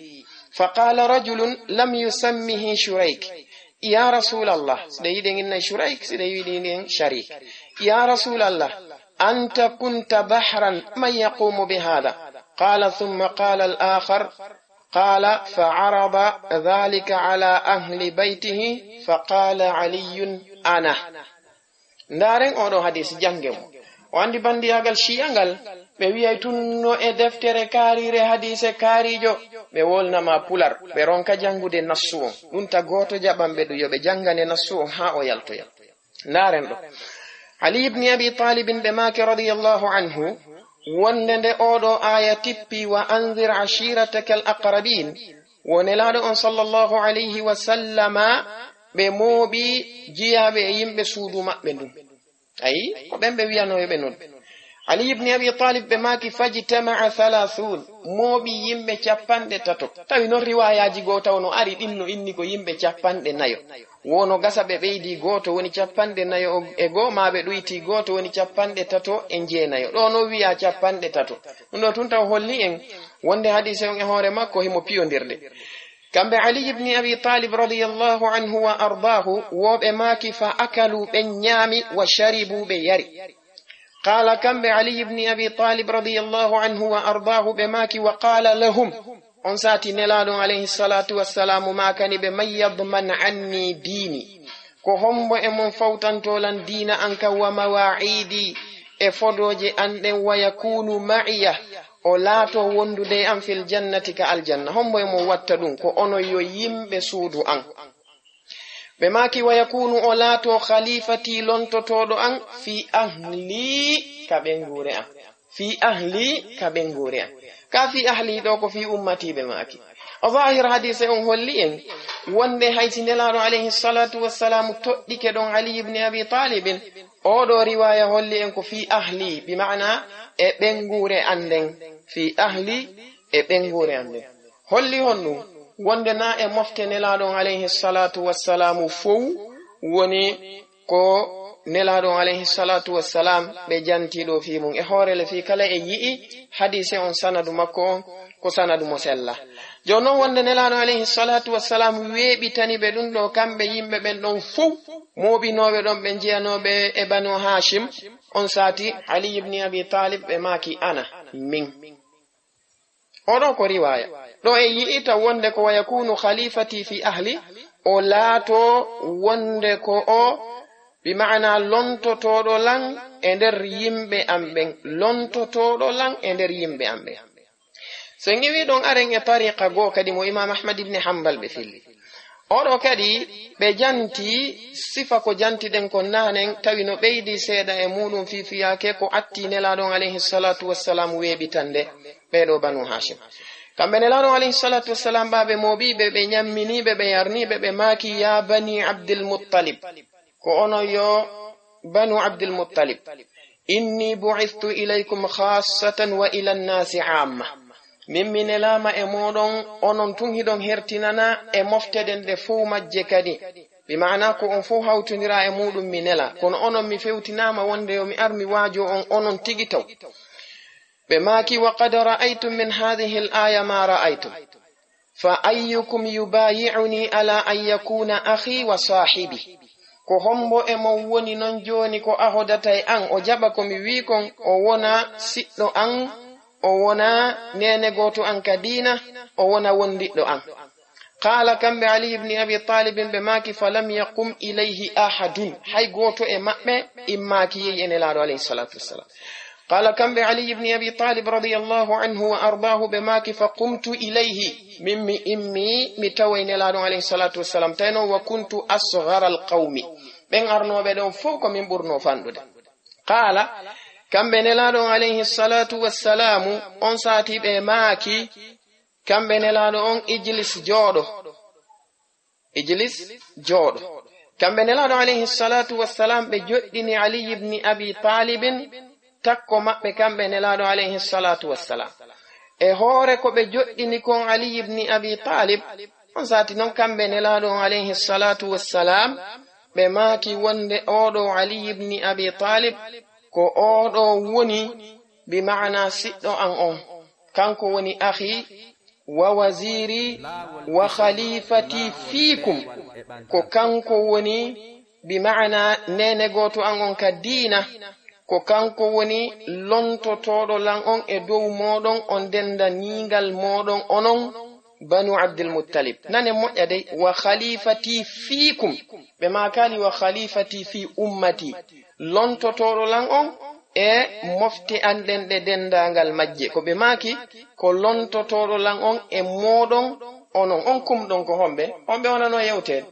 فقال رجل لم يسمه شريك: يا رسول الله، سيدي إن شريك، سيدي إن شريك. يا رسول الله، أنت كنت بحرا، من يقوم بهذا؟ قال: ثم قال الآخر، قال: فعرض ذلك على أهل بيته، فقال علي: أنا. Ndaaren oɗo hadis, jannge mo. O anndi banndiyagal Shi'a ngal, ɓe wi'ay tun no e deftere kaariire hadise kaariijo, ɓe wolnama pular, ɓe ronka janngude nassu on. Ɗun ta gooto jaɓan ɓe ɗun yo ɓe janngane nassu on haa o yaltoya. Ndaaren ɗo. Ali ibn Abi Talibin ɓe maaki radiyallahu anhu, wonde nde oɗo aaya tippi, "Wa anzir ashirataka al-aqrabin", wo Nelaaɗo on sallallahu alayhi wa sallama, ɓe mooɓi jiyaaɓe e yimɓe suudu maɓɓe ndun. Ayi, ko ɓen ɓe wi'anoo yo ɓe noddu. Ali ibn Abi Talib ɓe maaki, "Fajtama'a thalathun", mooɓi yimɓe cappanɗe tato. Tawi non riwaayaaji goo taw no ari ɗin no inni ko yimɓe cappanɗe nayo. Wo no gasa ɓe ɓeydi gooto woni cappanɗe nayo e goo, maa ɓe ɗuyti gooto woni cappanɗe tato e jeenayo. Ɗo no wi'a cappanɗe tato. Ɗun ɗo tun taw holli en wonde hadiise on e hoore makko himo piyondirde. Kamɓe Ali ibn Abi Talib radiyallahu anhu wa ardaahu, wo ɓe maaki, "Fa akalu", ɓe ñaami, "wa sharibu", ɓe yari. Qaala, kamɓe Ali ibn Abi Talib radiyallahu anhu wa ardaahu, ɓe maaki, "Wa qaala lahum", on saati Nelaaɗo on alayhi salatu wassalamu maakani ɓe, "Man yadman anni diini?" Ko hombo e mon fawtantoo lan diina an kan, "wa mawa'iidi", e fodooje an ɗen, "wa yakunu ma'iya", o laatoo wondude e an, "fil jannati", ka aljanna? Hombo e mon watta ɗun? Ko onon yo yimɓe suudu an. Ɓe maaki, "Wa yakunu", o laatoo, "khalifati", lontotooɗo an, "fi ahli", ka ɓeynguure an. "Fi ahli", ka ɓeynguure an. Ka "fi ahli" ɗo ko "fi ummati" ɓe maaki. O zahir hadiise on holli en wonde hay si Nelaaɗo alayhi salatu wassalamu toɗɗike ɗon Ali ibn Abi Talibin, oɗo riwaaya holli en ko "fi ahli", bi ma'ana e ɓeynguure an nden. "Fi ahli", e ɓeynguure an nden. Holli honɗun? Wonde na e mofte Nelaaɗo on alayhi salatu wassalamu fow woni ko Nelaaɗo on alayhi salatu wassalam ɓe janti ɗo fii mun. E hoore le fii kala e yi'i hadiise on sanadu makko on ko sanadu mo sella. Jooni non wonde Nelaaɗo alayhi salatu wassalam weeɓitani ɓe ɗun ɗo kamɓe yimɓe ɓen ɗon fow mooɓinooɓe ɗon ɓe jeyanooɓe e Banu Hashim, on saati Ali ibn Abi Talib ɓe maaki, "Ana, min." Oɗo ko riwaaya. Ɗo e yi'ita wonde ko "wa yakunu khalifati fi ahli", o laato wonde ko o, bi ma'ana lontotooɗo lan e nder yimɓe am ɓen, lontotooɗo lan e nder yimɓe am ɓen. So en iwi ɗon, aren e tariqa goo kadi mo Imam Ahmad ibn Hanbal ɓe filli. Oɗo kadi ɓe janti sifa ko jantiɗen kon naanen, tawi no ɓeydi seeɗa e muɗum fii fiyaake ko atti Nelaaɗo on alayhi salatu wassalam weeɓitande ɓee ɗo Banu Hashim. Kamɓe Nelaaɗo on alayhi salatu wassalam ɓa ɓe mooɓiiɓe, ɓe ñamminiiɓe, ɓe yarniiɓe, ɓe maaki, "Ya bani Abdul Muttalib", ko onon yo Banu Abdul Muttalib, "inni bu'istu ilaykum khassatan wa ila nnasi amma." Min mi nelaama e mooɗon, onon tun hiɗon hertinana e mofteɗen ɗe fow majje kadi. Bi ma'ana ko on fow hawtondira e muɗum mi nela. Kono onon mi fewtinaama wonde yo mi ar mi waajoo on onon tigi taw. Ɓe maaki, "Wa qad ra'aytum min hadhihi al-aya ma ra'aytum. Fa ayyukum yubayi'uni ala an yakuna akhi wa sahibi?" Ko hombo e mon woni non jooni ko ahodata e an, o jaɓa ko mi wii kon, o wona siɗɗo an, o wona neene gooto an ka diina, o wona wondiɗɗo an? Qaala, kamɓe Ali ibn Abi Talib ɓe maaki, "Falam yaqum ilayhi ahadun." Hay gooto e maɓɓe immaaki yehi e Nelaaɗo alayhi salatu wassalam. Qaala, kamɓe Ali ibn Abi Talib radiyallahu anhu wa ardaahu ɓe maaki, "Fa qumtu ilayhi." Min mi immi, mi taway Nelaaɗo alayhi salatu wassalam. Tawi non, "wa kuntu asghara al-qawmi." Ɓen arnooɓe ɗon fow ko min ɓurnoo fanɗude. Qaala, kamɓe Nelaaɗo on alayhi salatu wassalamu, on saati ɓe maaki, kamɓe Nelaaɗo on, "Ijlis, jooɗo." Ijlis, jooɗo. Kamɓe Nelaaɗo alayhi salatu wassalam, ɓe joɗɗini Ali ibni Abi Talibin, takko maɓɓe kamɓe Nelaaɗo alayhi salatu wassalam. E hoore ko ɓe joɗɗini kon Ali ibni Abi Talib, on sati non kamɓe Nelaaɗo on alayhi salatu wassalam, ɓe maaki wonde oɗo Ali ibni Abi Talib ko oɗo woni bi maana siɗɗo an on. Kanko woni akhi wa waziri wa khalifati fiikum. Ko kanko woni bi maana nene gooto an on ka diina. Ko kanko woni lontotooɗo lan on e dow mooɗon, on dendaniingal mooɗon onon Banu Abdul Muttalib. Nane moƴƴa dey, wa khalifati fiikum. Ɓe maakaali wa khalifati fi ummati. Lontotooɗo lan on e mofte an ɗen ɗe dendaangal majje. Ko ɓe maaki, ko lontotooɗo lan on e mooɗon onon. On kumɗon ko homɓe? Homɓe wonano yewteede?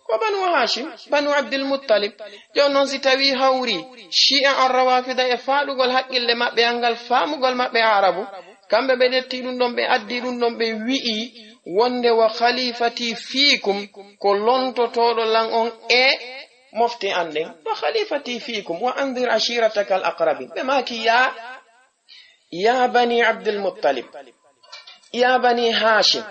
Ko Banu Hashim, Banu Abdul Muttalib. Jooni non si tawi hawri Shi'a ar-Rawafida e faaɗugol haqqille maɓɓe, angal faamugol maɓɓe Arabu, kamɓe ɓe ƴetti ɗum ɗon, ɓe addi ɗum ɗon, ɓe wi'i wonde wa khalifati fiikum, ko lontotooɗo lan on e mofte an ɗen. Wa khalifati fiikum, wa anzir ashirataka al-aqrabin. Ɓe maaki, ya, ya Bani Abdul Muttalib, ya Bani Hashim.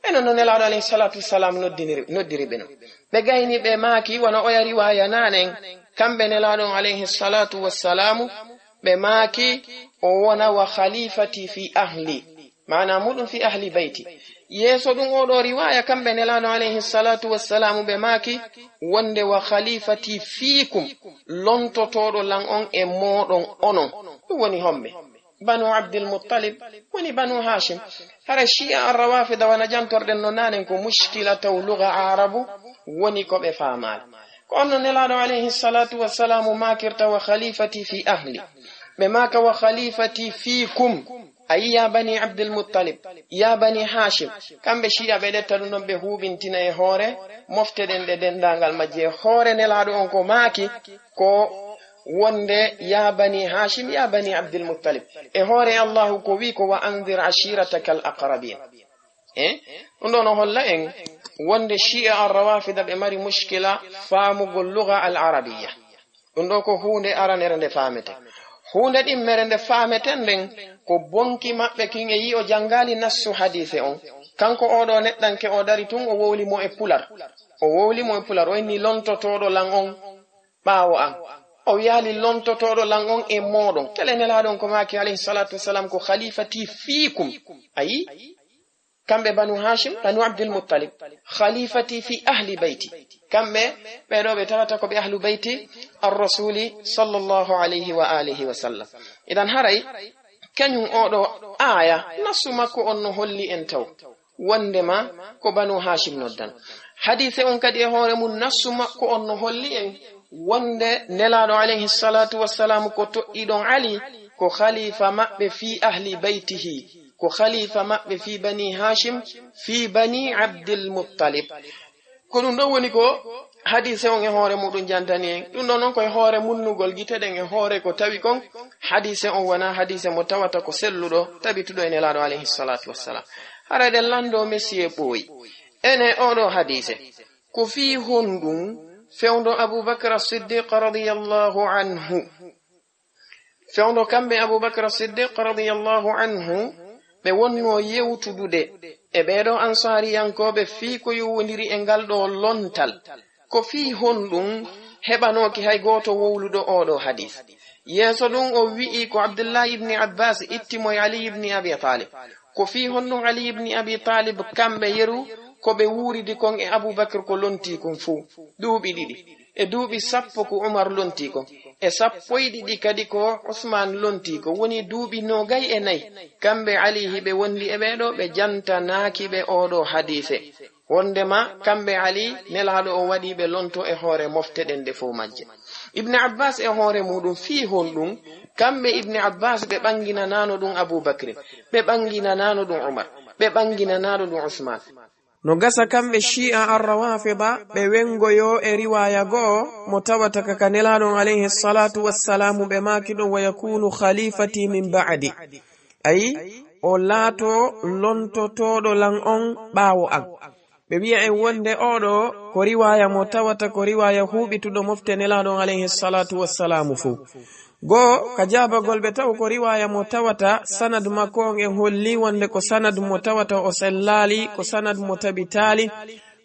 Ɓe non no Nelaaɗo alayhi salatu wassalam noddiniri, noddiri ɓe non. Ɓe gayni ɓe maaki, wano oya riwaya nanen, kamɓe Nelaaɗo on alayhi salatu wassalamu, ɓe maaki, o wona wa khalifati fi ahli. Maana muɗum fi ahli bayti. Yeeso ɗum oɗo riwaya, kamɓe Nelaaɗo alayhi salatu wassalamu, ɓe maaki, wonde wa khalifati fiikum, lontotooɗo lan on e mooɗon onon. Ɗum woni homɓe? Banu Abdul Muttalib, woni Banu Hashim. Hara Shi'a ar-Rawafida, wano jantorɗen no nanen, ko mushkila taw luga Arabu woni ko ɓe faamaali. Ko on no Nelaaɗo alayhi salatu wassalamu maakirta wa khalifati fi ahli. Ɓe maaka wa khalifati fiikum. Ayi, ya Bani Abdul Muttalib, ya Bani Hashim. Kamɓe Shi'a ɓe ƴetta ɗum ɗon ɓe huuɓintina e hoore mofte ɗen ɗe dendaangal majje. E hoore Nelaaɗo on ko maaki ko wonde ya Bani Hashim, ya Bani Abdul Muttalib. E hoore Allahu ko wi ko wa anzir ashirataka al-aqrabin. Eh? Ɗum ɗo no holla en wonde Shi'a ar-Rawafida ɓe mari mushkila faamugol luga al-arabiyya. Ɗum ɗo ko huunde aranere nde faamete. Huunde ɗimmere nde faameten nden ko bonki maɓɓe kin e yi'o janngaali nassu hadiise on. Kanko oɗo neɗɗanke o dari tun o wowli mo e pular. O wowli mo e pular, o inni lontotooɗo lan on ɓaawo an. O wiyaali lontotooɗo lan on e mooɗon. Kele Nelaaɗo on ko maaki alayhi salatu wassalam ko khalifati fiikum. Ayi? Kamɓe Banu Hashim, Banu Abdul Muttalib. Khalifati fi ahli bayti. Kamɓe ɓe ɗo ɓe tawata ko ɓe ahlu bayti ar-rasuli sallallahu alayhi wa alihi wa sallam. Idan haray, kañum oɗo aaya, nassu makko on no holli en taw wondema ko Banu Hashim noddan. Hadiise on kadi e hoore mum, nassu makko on no holli en wonde Nelaaɗo alayhi salatu wassalamu ko toɗɗiɗon Ali, ko khalifa maɓɓe fi ahli baytihi, ko khalifa maɓɓe fi Bani Hashim, fi Bani Abdul Muttalib. Ko ɗum ɗon woni ko hadiise on e hoore muɗum jantani en. Ɗum ɗon noon ko e hoore munnugol gite ɗen e hoore ko tawi kon hadiise on wona hadiise mo tawata ko selluɗo, tabituɗo e Nelaaɗo alayhi salatu wassalam. Hara eɗen lanndo Messi e ɓooyi. Ene oɗo hadiise, ko fii honɗum fewndo Abubakar Siddiq radiyallahu anhu? Fewndo kamɓe Abubakar Siddiq radiyallahu anhu, ɓe wonno yewtudude e ɓeeɗo Ansaariyankooɓe fii ko yowondiri e ngal ɗo lontal. Ko fii honɗum heɓanooki hay gooto wowluɗo oɗo hadis? Yeeso ɗum o wi'i ko Abdullahi ibni Abbas itti mo e Ali ibni Abi Talib. Ko fii honɗum Ali ibni Abi Talib kamɓe yeru ko ɓe wuuridi kon e Abubakar ko lontii kon fuu? Duuɓi ɗiɗi. E duuɓi sappo ko Umar lontii kon. E sappo e ɗiɗi kadi ko Usman lontii kon. Woni duuɓi noogay e nayi. Kamɓe Ali hiɓe wondi e ɓeeɗo, ɓe jantanaaki ɓe oɗo hadiise. Wondema kamɓe Ali, Nelaaɗo o waɗi ɓe lonto e hoore mofte ɗen ɗe fow majje. Ibn Abbas e hoore muɗum fii honɗum, kamɓe Ibn Abbas ɓe ɓanginanaano ɗum Abu Bakri, ɓe ɓanginanaano ɗum Umar, ɓe ɓanginanaano ɗum Usman. No gasa kamɓe Shi'a Ar-Rawafida ɓe wengoyo e riwaya goo mo tawata ka ka Nelaaɗo on alayhi salatu wassalamu ɓe maaki ɗum, "Wa yakunu khalifati min ba'di." Ayi, o laato lontotooɗo lan on ɓaawo an. Ɓe wiya en wonde oɗo ko riwaya mo tawata ko riwaya huuɓituɗo mofte Nelaɗo alayhi salatu wassalamu fo. Goo ka jaabagol ɓe taw ko riwaya mo tawata sanad makko on e holli wonde ko sanad mo tawata o sellaali, ko sanad mo tabitaali.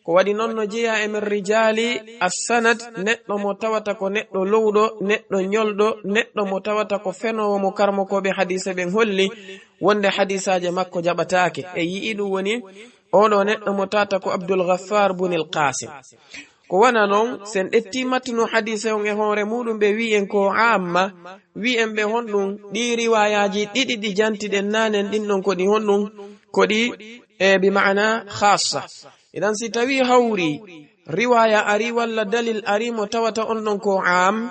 Ko waɗi non no jeya e min rijaali assanad, neɗɗo mo tawata ko neɗɗo lowɗo, neɗɗo ñolɗo, neɗɗo mo tawata ko fenoowo mo karmokooɓe hadiise ɓen holli wonde hadiisaaje makko jaɓataake. E yi'i ɗum woni oɗo neɗɗo mo tawata ko Abdul Ghaffar bunil Qasim. Ko wona non, sen ƴetti matnu hadiise on e hoore muɗum, ɓe wi'en ko amma, wi'en ɓe honɗum, ɗi riwayaaji ɗiɗi ɗi jantiɗen nanen ɗin ɗon ko ɗi honɗum, ko ɗi, e, bi ma'ana khassa. Idan si tawi hawri riwaya ari walla dalil ari mo tawata on ɗon ko am,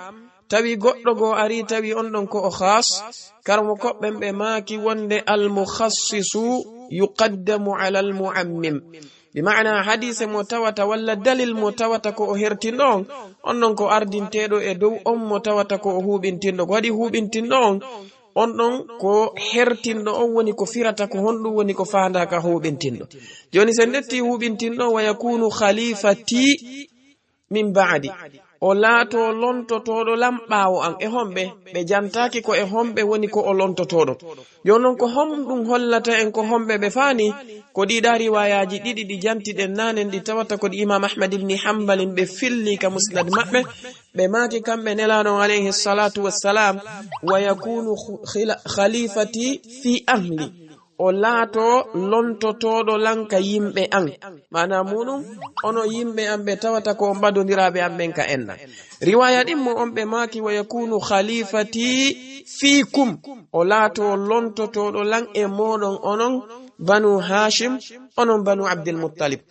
tawi goɗɗo goo ari tawi on ɗon ko o khas, karmo koɓɓen ɓe maaki wonde al mukhassisu yuqaddamu ala al muammim. Bi ma'ana hadiise mo tawata walla dalil mo tawata ko o hertinɗo on, on ɗon ko ardinteeɗo e dow on mo tawata ko o huuɓintinɗo. Ko waɗi huuɓintinɗo on, on ɗon ko hertinɗo on woni ko firata ko honɗum woni ko faandaa ka huuɓintinɗo. Jooni sen ƴetti huuɓintinɗo, wa yakunu khalifati min ba'di. O laato lontotooɗo lam ɓaawo an. E homɓe? Ɓe jantaaki ko e homɓe woni ko o lontotooɗo. Jooni non ko honɗum hollata en ko homɓe ɓe faani? Ko ɗiɗa riwayaaji ɗiɗi ɗi jantiɗen nanen ɗi tawata ko ɗi Imam Ahmad ibn Hanbalin ɓe filli ka musnad maɓɓe. Ɓe maaki kamɓe Nelaaɗo on alayhi salatu wassalam, wa yakunu khu-, khila-, khalifati fi ahli. O laato lontotooɗo lan ka yimɓe an. Maana muɗum, onon yimɓe an ɓe tawata ko on ɓadondiraaɓe an ɓen ka enɗan. Riwaya ɗin mo on ɓe maaki, wa yakunu khalifati fiikum. O laato lontotooɗo lan e mooɗon onon Banu Hashim, onon Banu Abdul Muttalib.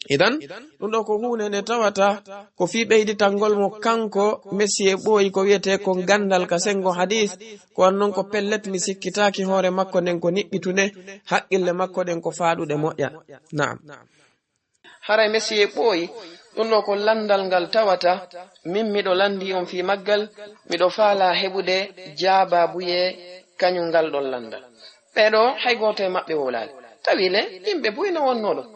Idan, ɗum ɗo ko huunde nde tawata ko fii ɓeyditangol mo kanko Mesiye ɓooyi ko wiyetee ko ganndal ka senngo hadiis, ko an non ko pellet mi sikkitaaki hoore makko nden ko niɓɓitunde, haqqille makko ɗen ko faaɗuɗe moƴƴa. Naam. Haray Mesiye ɓooyi, ɗum ɗo ko lanndal ngal tawata, min miɗo lanndii on fii maggal, miɗo faalaa heɓude jaabaabuye kañum ngal ɗon lanndal. Ɓee ɗoo, hay gooto e maɓɓe wowlaali. Tawi le, yimɓe buy no wonnoo ɗon.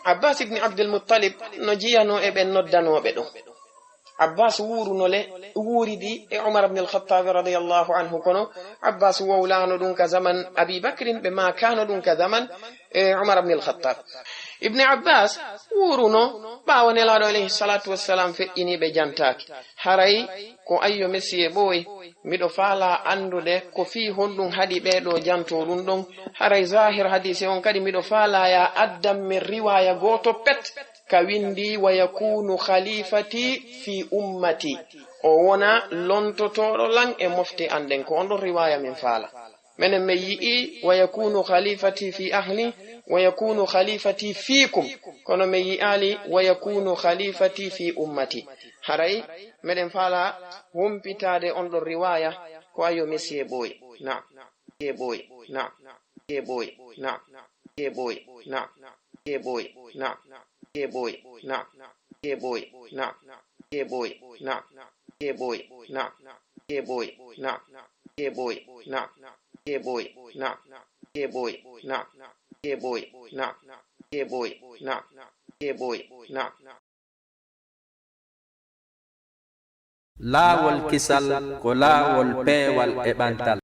Abbas ibn Abdul Muttalib no jiyanoo e ɓen noddanooɓe ɗon. Abbas wuuruno le, wuuridi e Umar ibn al-Khattab radiyallahu anhu, kono Abbas wowlaano ɗum ka zaman Abi Bakrin, ɓe maakaano ɗum ka zaman, e, Umar ibn al-Khattab. Ibn Abbas wuuruno ɓaawo Nelaaɗo alayhi salatu wassalam feƴƴini ɓe jantaaki. Haray ko ayyo Mesiye ɓooy, miɗo faalaa anndude ko fii honɗum haɗi ɓee ɗoo jantoo ɗum ɗon. Haray zahir hadiise on kadi miɗo faalaa ya addan min riwaaya gooto pet ka winndi, "Wa yakunu khalifati fi ummati." O wona lontotooɗo lan e mofte an ɗen. Ko on ɗon riwaaya min faala. Menen men yi'i, "Wa yakunu khalifati fi ahli, wa yakunu khalifati fiikum." Kono men yi'aali, "Wa yakunu khalifati fi ummati." Haray meɗen faala humpitaade on ɗon riwaaya ko ayo Mesiye ɓooy. Naam. Mesiye ɓooy. Naam. Mesiye ɓooy. Naam. Mesiye ɓooy. Naam. Mesiye ɓooy. Naam. Laawol kisal ko laawol peewal e ɓantal.